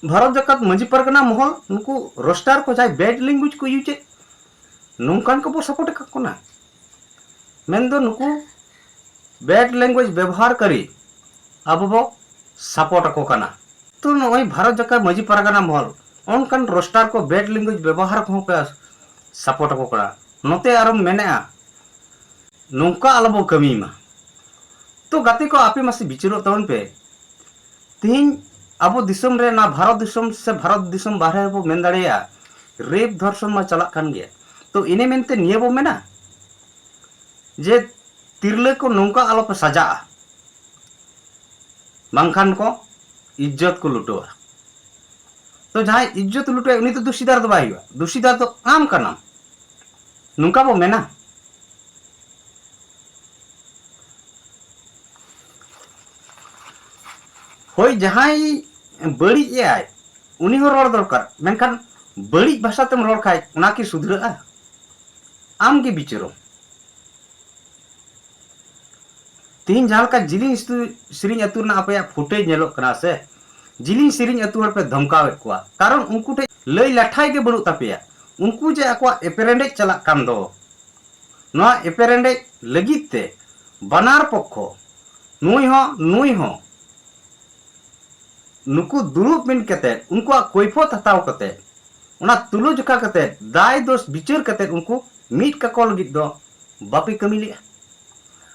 ᱵᱷᱟᱨᱚᱛ ᱡᱟᱠᱟᱛ ᱢᱟᱹᱡᱷᱤ ᱯᱟᱨᱜᱟᱱᱟ ᱢᱚᱦᱚᱞ ᱱᱩᱠᱩ ᱨᱳᱥᱴᱟᱨ ᱠᱚ ᱡᱟᱦᱟᱸᱭ ᱵᱮᱰ ᱞᱮᱝᱜᱩᱭᱮᱡᱽ ᱠᱚ ᱤᱭᱩᱡᱮᱫ, ᱱᱚᱝᱠᱟᱱ ᱠᱚᱵᱚ ᱥᱟᱯᱳᱨᱴ ᱟᱠᱚ ᱠᱟᱱᱟ᱾ ᱢᱮᱱᱫᱚ ᱱᱩᱠᱩ ᱵᱮᱰ ᱞᱮᱝᱜᱩᱭᱮᱡᱽ ᱵᱮᱵᱚᱦᱟᱨ ᱠᱟᱹᱨᱤ ᱟᱵᱚ ᱵᱚ ᱥᱟᱯᱳᱨᱴ ᱟᱠᱚ ᱠᱟᱱᱟ᱾ ᱛᱚ ᱱᱚᱜᱼᱚᱭ ᱵᱷᱟᱨᱚᱛ ᱡᱟᱠᱟᱛ ᱢᱟᱹᱡᱷᱤ ᱯᱟᱨᱜᱟᱱᱟ ᱢᱚᱦᱚᱞ ᱚᱱᱠᱟᱱ ᱨᱳᱥᱴᱟᱨ ᱠᱚ ᱵᱮᱰ ᱞᱮᱝᱜᱩᱭᱮᱡᱽ ᱵᱮᱵᱚᱦᱟᱨ ᱠᱚᱦᱚᱸ ᱯᱮ ᱥᱟᱯᱳᱨᱴ ᱟᱠᱚ ᱠᱟᱱᱟ᱾ ᱱᱚᱛᱮ ᱟᱨᱚᱢ ᱢᱮᱱᱮᱜᱼᱟ ᱱᱚᱝᱠᱟ ᱟᱞᱚ ᱵᱚ ᱠᱟᱹᱢᱤ ᱢᱟ᱾ ᱛᱚ ᱜᱟᱛᱮ ᱠᱚ, ᱟᱯᱮ ᱢᱟᱥᱮ ᱵᱤᱪᱟᱹᱨᱚᱜ ᱛᱟᱵᱚᱱ ᱯᱮ᱾ ᱛᱤᱦᱤᱧ ᱟᱵᱚ ᱫᱤᱥᱚᱢ ᱨᱮ, ᱱᱚᱣᱟ ᱵᱷᱟᱨᱚᱛ ᱫᱤᱥᱚᱢ ᱥᱮ ᱵᱷᱟᱨᱚᱛ ᱫᱤᱥᱚᱢ ᱵᱟᱦᱨᱮ ᱨᱮᱵᱚ ᱢᱮᱱ ᱫᱟᱲᱮᱭᱟᱜᱼᱟ, ᱨᱮᱯ ᱫᱷᱚᱨᱥᱚᱱ ᱢᱟ ᱪᱟᱞᱟᱜ ᱠᱟᱱ ᱜᱮᱭᱟ᱾ ᱛᱚ ᱤᱱᱟᱹ ᱢᱮᱱᱛᱮ ᱱᱤᱭᱟᱹ ᱵᱚ ᱢᱮᱱᱟ ᱡᱮ ᱛᱤᱨᱞᱟᱹ ᱠᱚ ᱱᱚᱝᱠᱟ ᱟᱞᱚ ᱯᱮ ᱥᱟᱡᱟᱜᱼᱟ, ᱵᱟᱝᱠᱷᱟᱱ ᱠᱚ ᱤᱡᱽᱡᱚᱛ ᱠᱚ ᱞᱩᱴᱟᱹᱣᱟ᱾ ᱛᱚ ᱡᱟᱦᱟᱸᱭ ᱤᱡᱽᱡᱚᱛ ᱞᱩᱴᱟᱹᱣᱟ ᱩᱱᱤ ᱫᱚ ᱫᱩᱥᱤᱫᱟᱨ ᱫᱚ ᱵᱟᱭ ᱦᱩᱭᱩᱜᱼᱟ, ᱫᱩᱥᱤᱫᱟᱨ ᱫᱚ ᱟᱢ ᱠᱟᱱᱟᱢ, ᱱᱚᱝᱠᱟ ᱵᱚ ᱢᱮᱱᱟ᱾ ᱦᱳᱭ, ᱡᱟᱦᱟᱸᱭ ᱵᱟᱹᱲᱤᱡ ᱮᱜᱼᱟᱭ, ᱩᱱᱤ ᱦᱚᱸ ᱨᱚᱲ ᱫᱚᱨᱠᱟᱨ, ᱢᱮᱱᱠᱷᱟᱱ ᱵᱟᱹᱲᱤᱡ ᱵᱷᱟᱥᱟ ᱛᱮᱢ ᱨᱚᱲ ᱠᱷᱟᱡ ᱚᱱᱟ ᱠᱤ ᱥᱩᱫᱷᱨᱟᱹᱜᱼᱟ? ᱟᱢ ᱜᱮ ᱵᱤᱪᱟᱹᱨᱚᱜ᱾ ᱛᱤᱦᱤᱧ ᱡᱟᱦᱟᱸ ᱞᱮᱠᱟ ᱡᱤᱞᱤᱧ ᱥᱤᱛᱩ-, ᱥᱮᱨᱮᱧ ᱟᱹᱛᱩ ᱨᱮᱱᱟᱜ ᱟᱯᱮᱭᱟᱜ footage ᱧᱮᱞᱚᱜ ᱠᱟᱱᱟ ᱥᱮ, ᱡᱤᱞᱤᱧ ᱥᱮᱨᱮᱧ ᱟᱹᱛᱩ ᱦᱚᱲ ᱯᱮ ᱫᱷᱚᱢᱠᱟᱣᱮᱫ ᱠᱚᱣᱟ, ᱠᱟᱨᱚᱱ ᱩᱱᱠᱩ ᱴᱷᱮᱱ ᱞᱟᱹᱭ ᱞᱟᱴᱷᱟᱭ ᱜᱮ ᱵᱟᱹᱱᱩᱜ ᱛᱟᱯᱮᱭᱟ᱾ ᱩᱱᱠᱩ ᱡᱮ ᱟᱠᱚᱣᱟᱜ ᱮᱯᱮᱨᱮᱸᱰᱮᱡ ᱪᱟᱞᱟᱜ ᱠᱟᱱ ᱫᱚ, ᱱᱚᱣᱟ ᱮᱯᱮᱨᱮᱸᱰᱮᱡ ᱞᱟᱹᱜᱤᱫ ᱛᱮ ᱵᱟᱱᱟᱨ ᱯᱚᱠᱠᱷᱚ, ᱱᱩᱭ ᱦᱚᱸ ᱱᱩᱭ ᱦᱚᱸ, ᱱᱩᱠᱩ ᱫᱩᱲᱩᱵ ᱢᱤᱫ ᱠᱟᱛᱮ, ᱩᱱᱠᱩᱣᱟᱜ ᱠᱚᱭᱯᱷᱚᱛ ᱦᱟᱛᱟᱣ ᱠᱟᱛᱮ, ᱚᱱᱟ ᱛᱩᱞᱟᱹᱡᱚᱠᱷᱟ ᱠᱟᱛᱮ, ᱫᱟᱭ ᱫᱳᱥ ᱵᱤᱪᱟᱹᱨ ᱠᱟᱛᱮ ᱩᱱᱠᱩ ᱢᱤᱫ ᱠᱟᱠᱚ ᱞᱟᱹᱜᱤᱫ ᱫᱚ ᱵᱟᱯᱮ ᱠᱟᱹᱢᱤ ᱞᱮᱜᱼᱟ᱾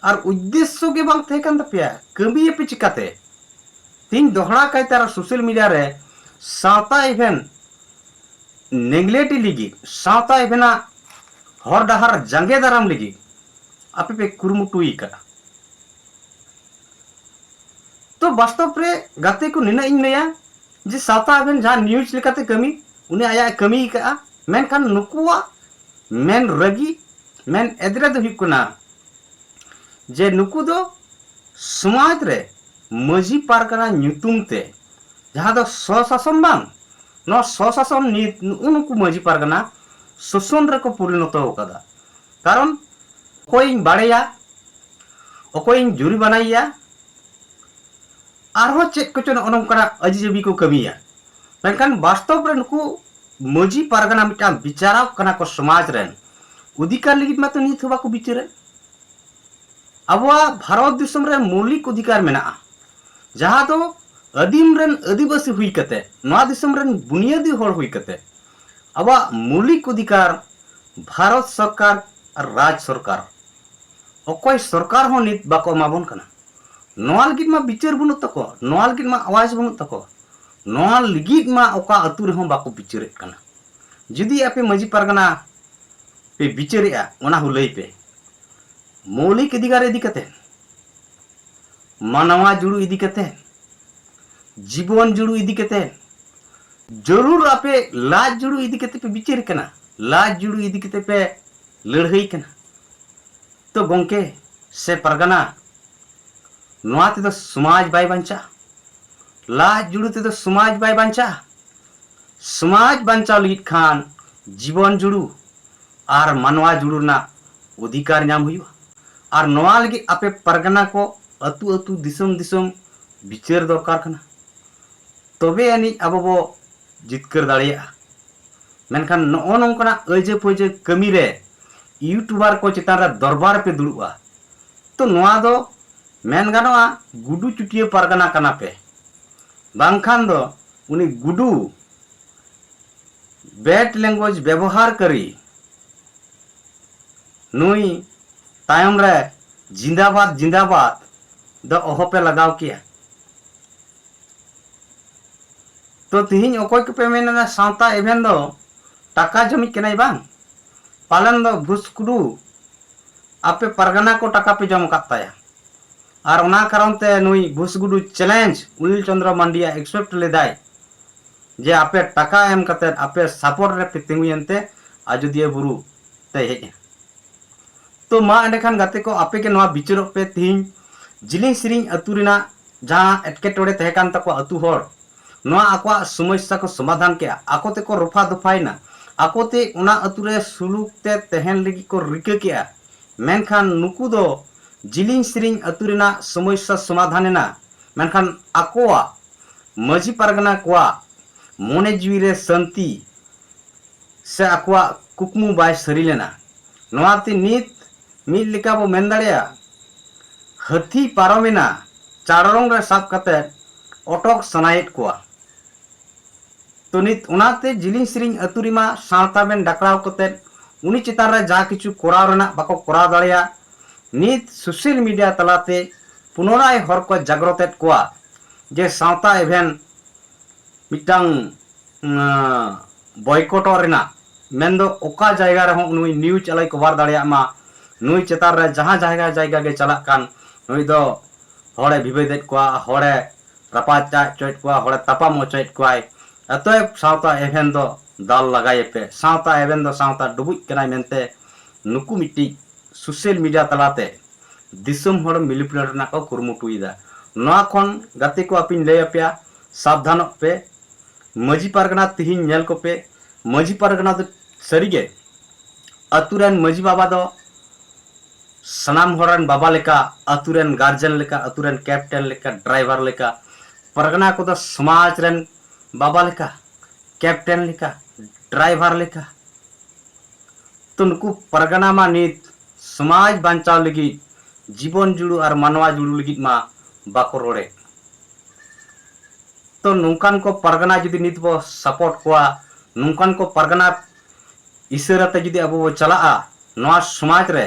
ᱟᱨ ᱩᱫᱽᱫᱮᱥᱥᱚ ᱜᱮ ᱵᱟᱝ ᱛᱟᱦᱮᱸ ᱠᱟᱱ ᱛᱟᱯᱮᱭᱟ, ᱠᱟᱹᱢᱤᱭᱟᱯᱮ ᱪᱤᱠᱟᱛᱮ? ᱛᱤᱦᱤᱧ ᱫᱚᱦᱲᱟ ᱠᱟᱭᱛᱮ ᱟᱨ social media ᱨᱮ ᱥᱟᱶᱛᱟ event neglect ᱞᱟᱹᱜᱤᱫ, ᱥᱟᱶᱛᱟ event ᱟᱜ ᱦᱚᱨ ᱰᱟᱦᱟᱨ ᱡᱟᱸᱜᱮ ᱫᱟᱨᱟᱢ ᱞᱟᱹᱜᱤᱫ ᱟᱯᱮ ᱯᱮ ᱠᱩᱨᱩᱢᱩᱴᱩᱭ ᱠᱟᱜᱼᱟ᱾ ᱛᱚ ᱵᱟᱥᱛᱚᱵ ᱨᱮ ᱜᱟᱛᱮ ᱠᱚ ᱱᱤᱱᱟᱹᱜ ᱤᱧ ᱞᱟᱹᱭᱟ ᱡᱮ ᱥᱟᱶᱛᱟ event ᱡᱟᱦᱟᱸ news ᱞᱮᱠᱟᱛᱮ ᱠᱟᱹᱢᱤ, ᱩᱱᱤ ᱟᱭᱟᱜ ᱮ ᱠᱟᱹᱢᱤ ᱠᱟᱜᱼᱟ, ᱢᱮᱱᱠᱷᱟᱱ ᱱᱩᱠᱩᱣᱟᱜ ᱢᱮᱱ ᱨᱟᱹᱜᱤ, ᱢᱮᱱ ᱮᱫᱽᱨᱮ ᱫᱚ ᱦᱩᱭᱩᱜ ᱠᱟᱱᱟ ᱡᱮ ᱱᱩᱠᱩ ᱫᱚ ᱥᱚᱢᱟᱡᱽ ᱨᱮ ᱢᱟᱹᱡᱷᱤ ᱯᱟᱨᱜᱟᱱᱟ ᱧᱩᱛᱩᱢ ᱛᱮ ᱡᱟᱦᱟᱸ ᱫᱚ ᱥᱚᱥᱟᱥᱚᱱ ᱵᱟᱝ, ᱱᱚᱣᱟ ᱥᱚᱥᱟᱥᱚᱱ ᱱᱤᱛ ᱱᱩᱜᱼᱩ ᱱᱩᱠᱩ ᱢᱟᱹᱡᱷᱤ ᱯᱟᱨᱜᱟᱱᱟ ᱥᱳᱥᱚᱱ ᱨᱮᱠᱚ ᱯᱚᱨᱤᱱᱚᱛᱚ ᱟᱠᱟᱫᱟ᱾ ᱠᱟᱨᱚᱱ ᱚᱠᱚᱭᱤᱧ ᱵᱟᱲᱮᱭᱟ, ᱚᱠᱚᱭᱤᱧ ᱡᱩᱨᱤᱢᱟᱱᱟᱭᱮᱭᱟ, ᱟᱨᱦᱚᱸ ᱪᱮᱫ ᱠᱚᱪᱚ ᱱᱚᱜᱼᱚ ᱱᱚᱝᱠᱟᱱᱟᱜ ᱟᱹᱡᱤᱡᱟᱹᱵᱤ ᱠᱚ ᱠᱟᱹᱢᱤᱭᱟ᱾ ᱢᱮᱱᱠᱷᱟᱱ ᱵᱟᱥᱛᱚᱵ ᱨᱮ ᱱᱩᱠᱩ ᱢᱟᱹᱡᱷᱤ ᱯᱟᱨᱜᱟᱱᱟ ᱢᱤᱫᱴᱟᱝ ᱵᱤᱪᱟᱨᱚᱠ ᱠᱟᱱᱟ ᱠᱚ ᱥᱚᱢᱟᱡᱽ ᱨᱮᱱ, ᱚᱫᱷᱤᱠᱟᱨ ᱞᱟᱹᱜᱤᱫ ᱢᱟᱛᱚ ᱱᱤᱛ ᱦᱚᱸ ᱵᱟᱠᱚ ᱵᱤᱪᱟᱹᱨᱮᱫ᱾ ᱟᱵᱚᱣᱟᱜ ᱵᱷᱟᱨᱚᱛ ᱫᱤᱥᱚᱢ ᱨᱮ ᱢᱳᱣᱞᱤᱠ ᱚᱫᱷᱤᱠᱟᱨ ᱢᱮᱱᱟᱜᱼᱟ, ᱡᱟᱦᱟᱸ ᱫᱚ ᱟᱹᱫᱤᱢ ᱨᱮᱱ ᱟᱹᱫᱤᱵᱟᱹᱥᱤ ᱦᱩᱭ ᱠᱟᱛᱮ, ᱱᱚᱣᱟ ᱫᱤᱥᱚᱢ ᱨᱮᱱ ᱵᱩᱱᱤᱭᱟᱹᱫᱤ ᱦᱚᱲ ᱦᱩᱭ ᱠᱟᱛᱮ, ᱟᱵᱚᱣᱟᱜ ᱢᱳᱣᱞᱤᱠ ᱚᱫᱷᱤᱠᱟᱨ ᱵᱷᱟᱨᱚᱛ ᱥᱚᱨᱠᱟᱨ ᱟᱨ ᱨᱟᱡᱽ ᱥᱚᱨᱠᱟᱨ, ᱚᱠᱚᱭ ᱥᱚᱨᱠᱟᱨ ᱦᱚᱸ ᱱᱤᱛ ᱵᱟᱠᱚ ᱮᱢᱟᱵᱚᱱ ᱠᱟᱱᱟ᱾ ᱱᱚᱣᱟ ᱞᱟᱹᱜᱤᱫ ᱢᱟ ᱵᱤᱪᱟᱹᱨ ᱵᱟᱹᱱᱩᱜ ᱛᱟᱠᱚᱣᱟ, ᱱᱚᱣᱟ ᱞᱟᱹᱜᱤᱫ ᱢᱟ ᱟᱣᱟᱡᱽ ᱵᱟᱹᱱᱩᱜ ᱛᱟᱠᱚᱣᱟ, ᱱᱚᱣᱟ ᱞᱟᱹᱜᱤᱫ ᱢᱟ ᱚᱠᱟ ᱟᱹᱛᱩ ᱨᱮᱦᱚᱸ ᱵᱟᱠᱚ ᱵᱤᱪᱟᱹᱨᱮᱫ ᱠᱟᱱᱟ᱾ ᱡᱩᱫᱤ ᱟᱯᱮ ᱢᱟᱹᱡᱷᱤ ᱯᱟᱨᱜᱟᱱᱟ ᱯᱮ ᱵᱤᱪᱟᱹᱨᱮᱜᱼᱟ, ᱚᱱᱟ ᱦᱚᱸ ᱞᱟᱹᱭ ᱯᱮ᱾ ᱢᱳᱣᱞᱤᱠ ᱚᱫᱷᱤᱠᱟᱨ ᱤᱫᱤ ᱠᱟᱛᱮ, ᱢᱟᱱᱣᱟ ᱡᱩᱲᱩ ᱤᱫᱤ ᱠᱟᱛᱮ, ᱡᱤᱵᱚᱱ ᱡᱩᱲᱩ ᱤᱫᱤ ᱠᱟᱛᱮ, ᱡᱟᱹᱨᱩᱲ ᱟᱯᱮ ᱞᱟᱡ ᱡᱩᱲᱩ ᱤᱫᱤ ᱠᱟᱛᱮ ᱯᱮ ᱵᱤᱪᱟᱹᱨ ᱠᱟᱱᱟ, ᱞᱟᱡ ᱡᱩᱲᱩ ᱤᱫᱤ ᱠᱟᱛᱮ ᱯᱮ ᱞᱟᱹᱲᱦᱟᱹᱭ ᱠᱟᱱᱟ᱾ ᱛᱚ ᱜᱚᱝᱠᱮ ᱥᱮ ᱯᱟᱨᱜᱟᱱᱟ, ᱱᱚᱣᱟ ᱛᱮᱫᱚ ᱥᱚᱢᱟᱡᱽ ᱵᱟᱭ ᱵᱟᱧᱪᱟᱜᱼᱟ, ᱞᱟᱡ ᱡᱩᱲᱩ ᱛᱮᱫᱚ ᱥᱚᱢᱟᱡᱽ ᱵᱟᱭ ᱵᱟᱧᱪᱟᱜᱼᱟ᱾ ᱥᱚᱢᱟᱡᱽ ᱵᱟᱧᱪᱟᱣ ᱞᱟᱹᱜᱤᱫ ᱠᱷᱟᱱ ᱡᱤᱵᱚᱱ ᱡᱩᱲᱩ ᱟᱨ ᱢᱟᱱᱣᱟ ᱡᱩᱲᱩ ᱨᱮᱱᱟᱜ ᱚᱫᱷᱤᱠᱟᱨ ᱧᱟᱢ ᱦᱩᱭᱩᱜᱼᱟ᱾ ᱟᱨ ᱱᱚᱣᱟ ᱞᱟᱹᱜᱤᱫ ᱟᱯᱮ ᱯᱟᱨᱜᱟᱱᱟ ᱠᱚ ᱟᱹᱛᱩ ᱟᱹᱛᱩ, ᱫᱤᱥᱚᱢ ᱫᱤᱥᱚᱢ ᱵᱤᱪᱟᱹᱨ ᱫᱚᱨᱠᱟᱨ ᱠᱟᱱᱟ, ᱛᱚᱵᱮ ᱟᱹᱱᱤᱡ ᱟᱵᱚ ᱵᱚ ᱡᱤᱛᱠᱟᱹᱨ ᱫᱟᱲᱮᱭᱟᱜᱼᱟ᱾ ᱢᱮᱱᱠᱷᱟᱱ ᱱᱚᱜᱼᱚ ᱱᱚᱝᱠᱟᱱᱟᱜ ᱟᱹᱭᱡᱟᱹ ᱯᱟᱹᱭᱡᱟᱹ ᱠᱟᱹᱢᱤ ᱨᱮ YouTuber ᱠᱚ ᱪᱮᱛᱟᱱ ᱨᱮ ᱫᱚᱨᱵᱟᱨ ᱯᱮ ᱫᱩᱲᱩᱵᱼᱟ, ᱛᱚ ᱱᱚᱣᱟ ᱫᱚ ᱢᱮᱱ ᱜᱟᱱᱚᱜᱼᱟ ᱜᱩᱰᱩ ᱪᱩᱴᱤᱭᱟᱹ ᱯᱟᱨᱜᱟᱱᱟ ᱠᱟᱱᱟ ᱯᱮ᱾ ᱵᱟᱝᱠᱷᱟᱱ ᱫᱚ ᱩᱱᱤ ᱜᱩᱰᱩ bad language ᱵᱮᱵᱚᱦᱟᱨ ᱠᱟᱹᱨᱤ ᱱᱩᱭ ᱛᱟᱭᱚᱢ ᱨᱮ ᱡᱤᱸᱫᱟᱵᱟᱫ ᱡᱤᱸᱫᱟᱵᱟᱫ ᱫᱚ ᱚᱦᱚᱯᱮ ᱞᱟᱜᱟᱣ ᱠᱮᱭᱟ᱾ ᱛᱚ ᱛᱤᱦᱤᱧ ᱚᱠᱚᱭ ᱠᱚᱯᱮ ᱢᱮᱱ ᱮᱫᱟ ᱥᱟᱶᱛᱟ ᱮᱵᱷᱮᱱ ᱫᱚ ᱴᱟᱠᱟ ᱡᱚᱢᱤᱡ ᱠᱟᱱᱟᱭ ᱵᱟᱝ? ᱯᱟᱞᱮᱱ ᱫᱚ ᱵᱷᱩᱥᱠᱩᱰᱩ ᱟᱯᱮ ᱯᱟᱨᱜᱟᱱᱟ ᱠᱚ ᱴᱟᱠᱟ ᱯᱮ ᱡᱚᱢ ᱟᱠᱟᱫ ᱛᱟᱭᱟ᱾ ᱟᱨ ᱚᱱᱟ ᱠᱟᱨᱚᱱ ᱛᱮ ᱱᱩᱭ ᱵᱷᱩᱥᱜᱩᱰᱩ challenge ᱩᱱᱤᱞ ᱪᱚᱸᱫᱽᱨᱚ ᱢᱟᱱᱰᱤᱭᱟ accept ᱞᱮᱫᱟᱭ ᱡᱮ ᱟᱯᱮ ᱴᱟᱠᱟ ᱮᱢ ᱠᱟᱛᱮᱫ ᱟᱯᱮ support ᱨᱮ ᱯᱮ ᱛᱤᱸᱜᱩᱭᱮᱱ ᱛᱮ ᱟᱡᱚᱫᱤᱭᱟᱹ ᱵᱩᱨᱩ ᱛᱮᱭ ᱦᱮᱡ ᱮᱱᱟ᱾ ᱛᱚ ᱢᱟ ᱮᱸᱰᱮᱠᱷᱟᱱ ᱜᱟᱛᱮ ᱠᱚ, ᱟᱯᱮ ᱜᱮ ᱱᱚᱣᱟ ᱵᱤᱪᱟᱹᱨᱚᱜ ᱯᱮ, ᱛᱤᱦᱤᱧ ᱡᱤᱞᱤᱧ ᱥᱤᱨᱤᱧ ᱟᱹᱛᱩ ᱨᱮᱱᱟᱜ ᱡᱟᱦᱟᱸ ᱮᱴᱠᱮᱴᱚᱬᱮ ᱛᱟᱦᱮᱸ ᱠᱟᱱ ᱛᱟᱠᱚᱣᱟ ᱟᱹᱛᱩ ᱦᱚᱲ, ᱱᱚᱣᱟ ᱟᱠᱚᱣᱟᱜ ᱥᱚᱢᱚᱥᱥᱟ ᱠᱚ ᱥᱚᱢᱟᱫᱷᱟᱱ ᱠᱮᱜᱼᱟ, ᱟᱠᱚ ᱛᱮᱠᱚ ᱨᱚᱯᱷᱟ ᱫᱚᱯᱷᱟᱭᱮᱱᱟ, ᱟᱠᱚ ᱛᱮ ᱚᱱᱟ ᱟᱹᱛᱩ ᱨᱮ ᱥᱩᱞᱩᱠ ᱛᱮ ᱛᱟᱦᱮᱱ ᱞᱟᱹᱜᱤᱫ ᱠᱚ ᱨᱤᱠᱟᱹ ᱠᱮᱜᱼᱟ᱾ ᱢᱮᱱᱠᱷᱟᱱ ᱱᱩᱠᱩ ᱫᱚ ᱡᱤᱞᱤᱧ ᱥᱤᱨᱤᱧ ᱟᱹᱛᱩ ᱨᱮᱱᱟᱜ ᱥᱚᱢᱚᱥᱥᱟ ᱥᱚᱢᱟᱫᱷᱟᱱ ᱮᱱᱟ, ᱢᱮᱱᱠᱷᱟᱱ ᱟᱠᱚᱣᱟᱜ ᱢᱟᱹᱡᱷᱤ ᱯᱟᱨᱜᱟᱱᱟ ᱠᱚᱣᱟᱜ ᱢᱚᱱᱮ ᱡᱤᱣᱤ ᱨᱮ ᱥᱟᱹᱱᱛᱤ ᱥᱮ ᱟᱠᱚᱣᱟᱜ ᱠᱩᱠᱢᱩ ᱵᱟᱭ ᱥᱟᱹᱨᱤ ᱞᱮᱱᱟ᱾ ᱱᱚᱣᱟ ᱛᱮ ᱱᱤᱛ ᱢᱤᱫ ᱞᱮᱠᱟ ᱵᱚ ᱢᱮᱱ ᱫᱟᱲᱮᱭᱟᱜᱼᱟ, ᱦᱟᱹᱛᱤ ᱯᱟᱨᱚᱢᱮᱱᱟ, ᱪᱟᱲᱨᱚᱝ ᱨᱮ ᱥᱟᱵ ᱠᱟᱛᱮ ᱚᱴᱚᱠ ᱥᱟᱱᱟᱭᱮᱫ ᱠᱚᱣᱟ᱾ ᱛᱚ ᱱᱤᱛ ᱚᱱᱟᱛᱮ ᱡᱤᱞᱤᱧ ᱥᱤᱨᱤᱧ ᱟᱹᱛᱩ ᱨᱮᱢᱟ ᱥᱟᱶᱛᱟ ᱵᱮᱱ ᱰᱟᱠᱨᱟᱣ ᱠᱟᱛᱮ ᱩᱱᱤ ᱪᱮᱛᱟᱱ ᱨᱮ ᱡᱟ ᱠᱤᱪᱷᱩ ᱠᱚᱨᱟᱣ ᱨᱮᱱᱟᱜ ᱵᱟᱠᱚ ᱠᱚᱨᱟᱣ ᱫᱟᱲᱮᱭᱟᱜ᱾ ᱱᱤᱛ social media ᱛᱟᱞᱟᱛᱮ ᱯᱩᱱᱚᱨᱟᱭ ᱦᱚᱲ ᱠᱚ ᱡᱟᱜᱽᱨᱚᱛᱮᱫ ᱠᱚᱣᱟ ᱡᱮ ᱥᱟᱶᱛᱟ ᱮᱵᱷᱮᱱ ᱢᱤᱫᱴᱟᱝ, ᱟᱸ, ᱵᱚᱭᱠᱚᱴᱚᱜ ᱨᱮᱱᱟᱜ, ᱢᱮᱱᱫᱚ ᱚᱠᱟ ᱡᱟᱭᱜᱟ ᱨᱮᱦᱚᱸ ᱱᱩᱭ news ᱟᱞᱚᱭ cover ᱫᱟᱲᱮᱭᱟᱜ ᱢᱟ, ᱱᱩᱭ ᱪᱮᱛᱟᱱ ᱨᱮ ᱡᱟᱦᱟᱸ ᱡᱟᱭᱜᱟ ᱡᱟᱭᱜᱟ ᱜᱮ ᱪᱟᱞᱟᱜ ᱠᱟᱱ, ᱱᱩᱭ ᱫᱚ ᱦᱚᱲᱮ ᱵᱤᱵᱟᱹᱫᱮᱫ ᱠᱚᱣᱟ, ᱦᱚᱲᱮ ᱨᱟᱯᱟᱪᱟᱜ ᱦᱚᱪᱚᱭᱮᱫ ᱠᱚᱣᱟ, ᱦᱚᱲᱮ ᱛᱟᱯᱟᱢ ᱦᱚᱪᱚᱭᱮᱫ ᱠᱚᱣᱟᱭ᱾ ᱚᱛᱚᱮᱵ ᱥᱟᱶᱛᱟ ᱮᱵᱷᱮᱱ ᱫᱚ ᱫᱟᱞ ᱞᱟᱜᱟᱭᱮᱯᱮ, ᱥᱟᱶᱛᱟ ᱮᱵᱷᱮᱱ ᱫᱚ ᱥᱟᱶᱛᱟ ᱰᱩᱵᱩᱡ ᱠᱟᱱᱟᱭ ᱢᱮᱱᱛᱮ ᱱᱩᱠᱩ ᱢᱤᱫᱴᱤᱡ social media ᱛᱟᱞᱟᱛᱮ ᱫᱤᱥᱚᱢ ᱦᱚᱲ manipulate ᱨᱮᱱᱟᱜ ᱠᱚ ᱠᱩᱨᱩᱢᱩᱴᱩᱭᱮᱫᱟ᱾ ᱱᱚᱣᱟ ᱠᱷᱚᱱ ᱜᱟᱛᱮ ᱠᱚ ᱟᱯᱮᱧ ᱞᱟᱹᱭ ᱟᱯᱮᱭᱟ, ᱥᱟᱵᱫᱷᱟᱱᱚᱜ ᱯᱮ᱾ ᱢᱟᱹᱡᱷᱤ ᱯᱟᱨᱜᱟᱱᱟ ᱛᱤᱦᱤᱧ ᱧᱮᱞ ᱠᱚᱯᱮ, ᱢᱟᱹᱡᱷᱤ ᱯᱟᱨᱜᱟᱱᱟ ᱫᱚ ᱥᱟᱹᱨᱤᱜᱮ ᱟᱹᱛᱩ ᱨᱮᱱ ᱢᱟᱹᱡᱷᱤ ᱵᱟᱵᱟ ᱫᱚ ᱥᱟᱱᱟᱢ ᱦᱚᱲ ᱨᱮᱱ ᱵᱟᱵᱟ ᱞᱮᱠᱟ, ᱟᱹᱛᱩ ᱨᱮᱱ ᱜᱟᱨᱡᱮᱱ ᱞᱮᱠᱟ, ᱟᱹᱛᱩ ᱨᱮᱱ ᱠᱮᱯᱴᱮᱱ ᱞᱮᱠᱟ, ᱰᱨᱟᱭᱵᱷᱟᱨ ᱞᱮᱠᱟ, ᱯᱟᱨᱜᱟᱱᱟ ᱠᱚᱫᱚ ᱥᱚᱢᱟᱡᱽ ᱨᱮᱱ ᱵᱟᱵᱟ ᱞᱮᱠᱟ, ᱠᱮᱯᱴᱮᱱ ᱞᱮᱠᱟ, ᱰᱨᱟᱭᱵᱷᱟᱨ ᱞᱮᱠᱟ᱾ ᱛᱚ ᱱᱩᱠᱩ ᱯᱟᱨᱜᱟᱱᱟ ᱢᱟ ᱱᱤᱛ ᱥᱚᱢᱟᱡᱽ ᱵᱟᱧᱪᱟᱣ ᱞᱟᱹᱜᱤᱫ, ᱡᱤᱵᱚᱱ ᱡᱩᱲᱩ ᱟᱨ ᱢᱟᱱᱣᱟ ᱡᱩᱲᱩ ᱞᱟᱹᱜᱤᱫ ᱢᱟ ᱵᱟᱠᱚ ᱨᱚᱲᱮᱫ᱾ ᱛᱚ ᱱᱚᱝᱠᱟᱱ ᱠᱚ ᱯᱟᱨᱜᱟᱱᱟ ᱡᱩᱫᱤ ᱱᱤᱛ ᱵᱚ ᱥᱟᱯᱳᱨᱴ ᱠᱚᱣᱟ, ᱱᱚᱝᱠᱟᱱ ᱠᱚ ᱯᱟᱨᱜᱟᱱᱟ ᱤᱥᱟᱹᱨᱟ ᱛᱮ ᱡᱩᱫᱤ ᱟᱵᱚ ᱵᱚ ᱪᱟᱞᱟᱜᱼᱟ, ᱱᱚᱣᱟ ᱥᱚᱢᱟᱡᱽ ᱨᱮ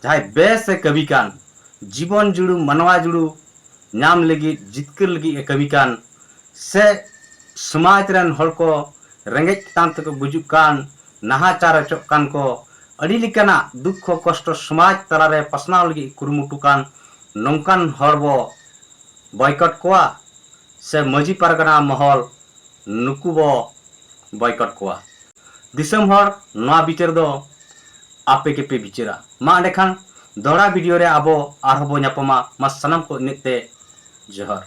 ᱡᱟᱦᱟᱸᱭ ᱵᱮᱥ ᱮ ᱠᱟᱹᱢᱤ ᱠᱟᱱ, ᱡᱤᱵᱚᱱ ᱡᱩᱲᱩ, ᱢᱟᱱᱣᱟ ᱡᱩᱲᱩ ᱧᱟᱢ ᱞᱟᱹᱜᱤᱫ, ᱡᱤᱛᱠᱟᱹᱨ ᱞᱟᱹᱜᱤᱫ ᱮ ᱠᱟᱹᱢᱤ ᱠᱟᱱ, ᱥᱮ ᱥᱚᱢᱟᱡᱽ ᱨᱮᱱ ᱦᱚᱲ ᱠᱚ ᱨᱮᱸᱜᱮᱡ ᱛᱮᱛᱟᱝ ᱛᱮᱠᱚ ᱜᱩᱡᱩᱜ ᱠᱟᱱ, ᱱᱟᱦᱟᱪᱟᱨ ᱦᱚᱪᱚᱜ ᱠᱟᱱ ᱠᱚ, ᱟᱹᱰᱤ ᱞᱮᱠᱟᱱᱟᱜ ᱫᱩᱠᱠᱷᱚ ᱠᱚᱥᱴᱚ ᱥᱚᱢᱟᱡᱽ ᱛᱟᱞᱟᱨᱮ ᱯᱟᱥᱱᱟᱣ ᱞᱟᱹᱜᱤᱫ ᱠᱩᱨᱩᱢᱩᱴᱩ ᱠᱟᱱ ᱱᱚᱝᱠᱟᱱ ᱦᱚᱲ ᱵᱚ ᱵᱚᱭᱠᱚᱴ ᱠᱚᱣᱟ, ᱥᱮ ᱢᱟᱹᱡᱷᱤ ᱯᱟᱨᱜᱟᱱᱟ ᱢᱚᱦᱚᱞ ᱱᱩᱠᱩ ᱵᱚ ᱵᱚᱭᱠᱚᱴ ᱠᱚᱣᱟ? ᱫᱤᱥᱚᱢ ᱦᱚᱲ, ᱱᱚᱣᱟ ᱵᱤᱪᱟᱹᱨ ᱫᱚ ᱟᱯᱮ ᱜᱮᱯᱮ ᱵᱤᱪᱟᱹᱨᱟ᱾ ᱢᱟ ᱮᱸᱰᱮᱠᱷᱟᱱ ᱫᱚᱦᱲᱟ ᱵᱷᱤᱰᱤᱭᱳ ᱨᱮ ᱟᱵᱚ ᱟᱨᱦᱚᱸ ᱵᱚ ᱧᱟᱯᱟᱢᱟ᱾ ᱢᱟ ᱥᱟᱱᱟᱢ ᱠᱚ ᱤᱱᱟᱹᱜ ᱛᱮ ᱡᱚᱦᱟᱨ᱾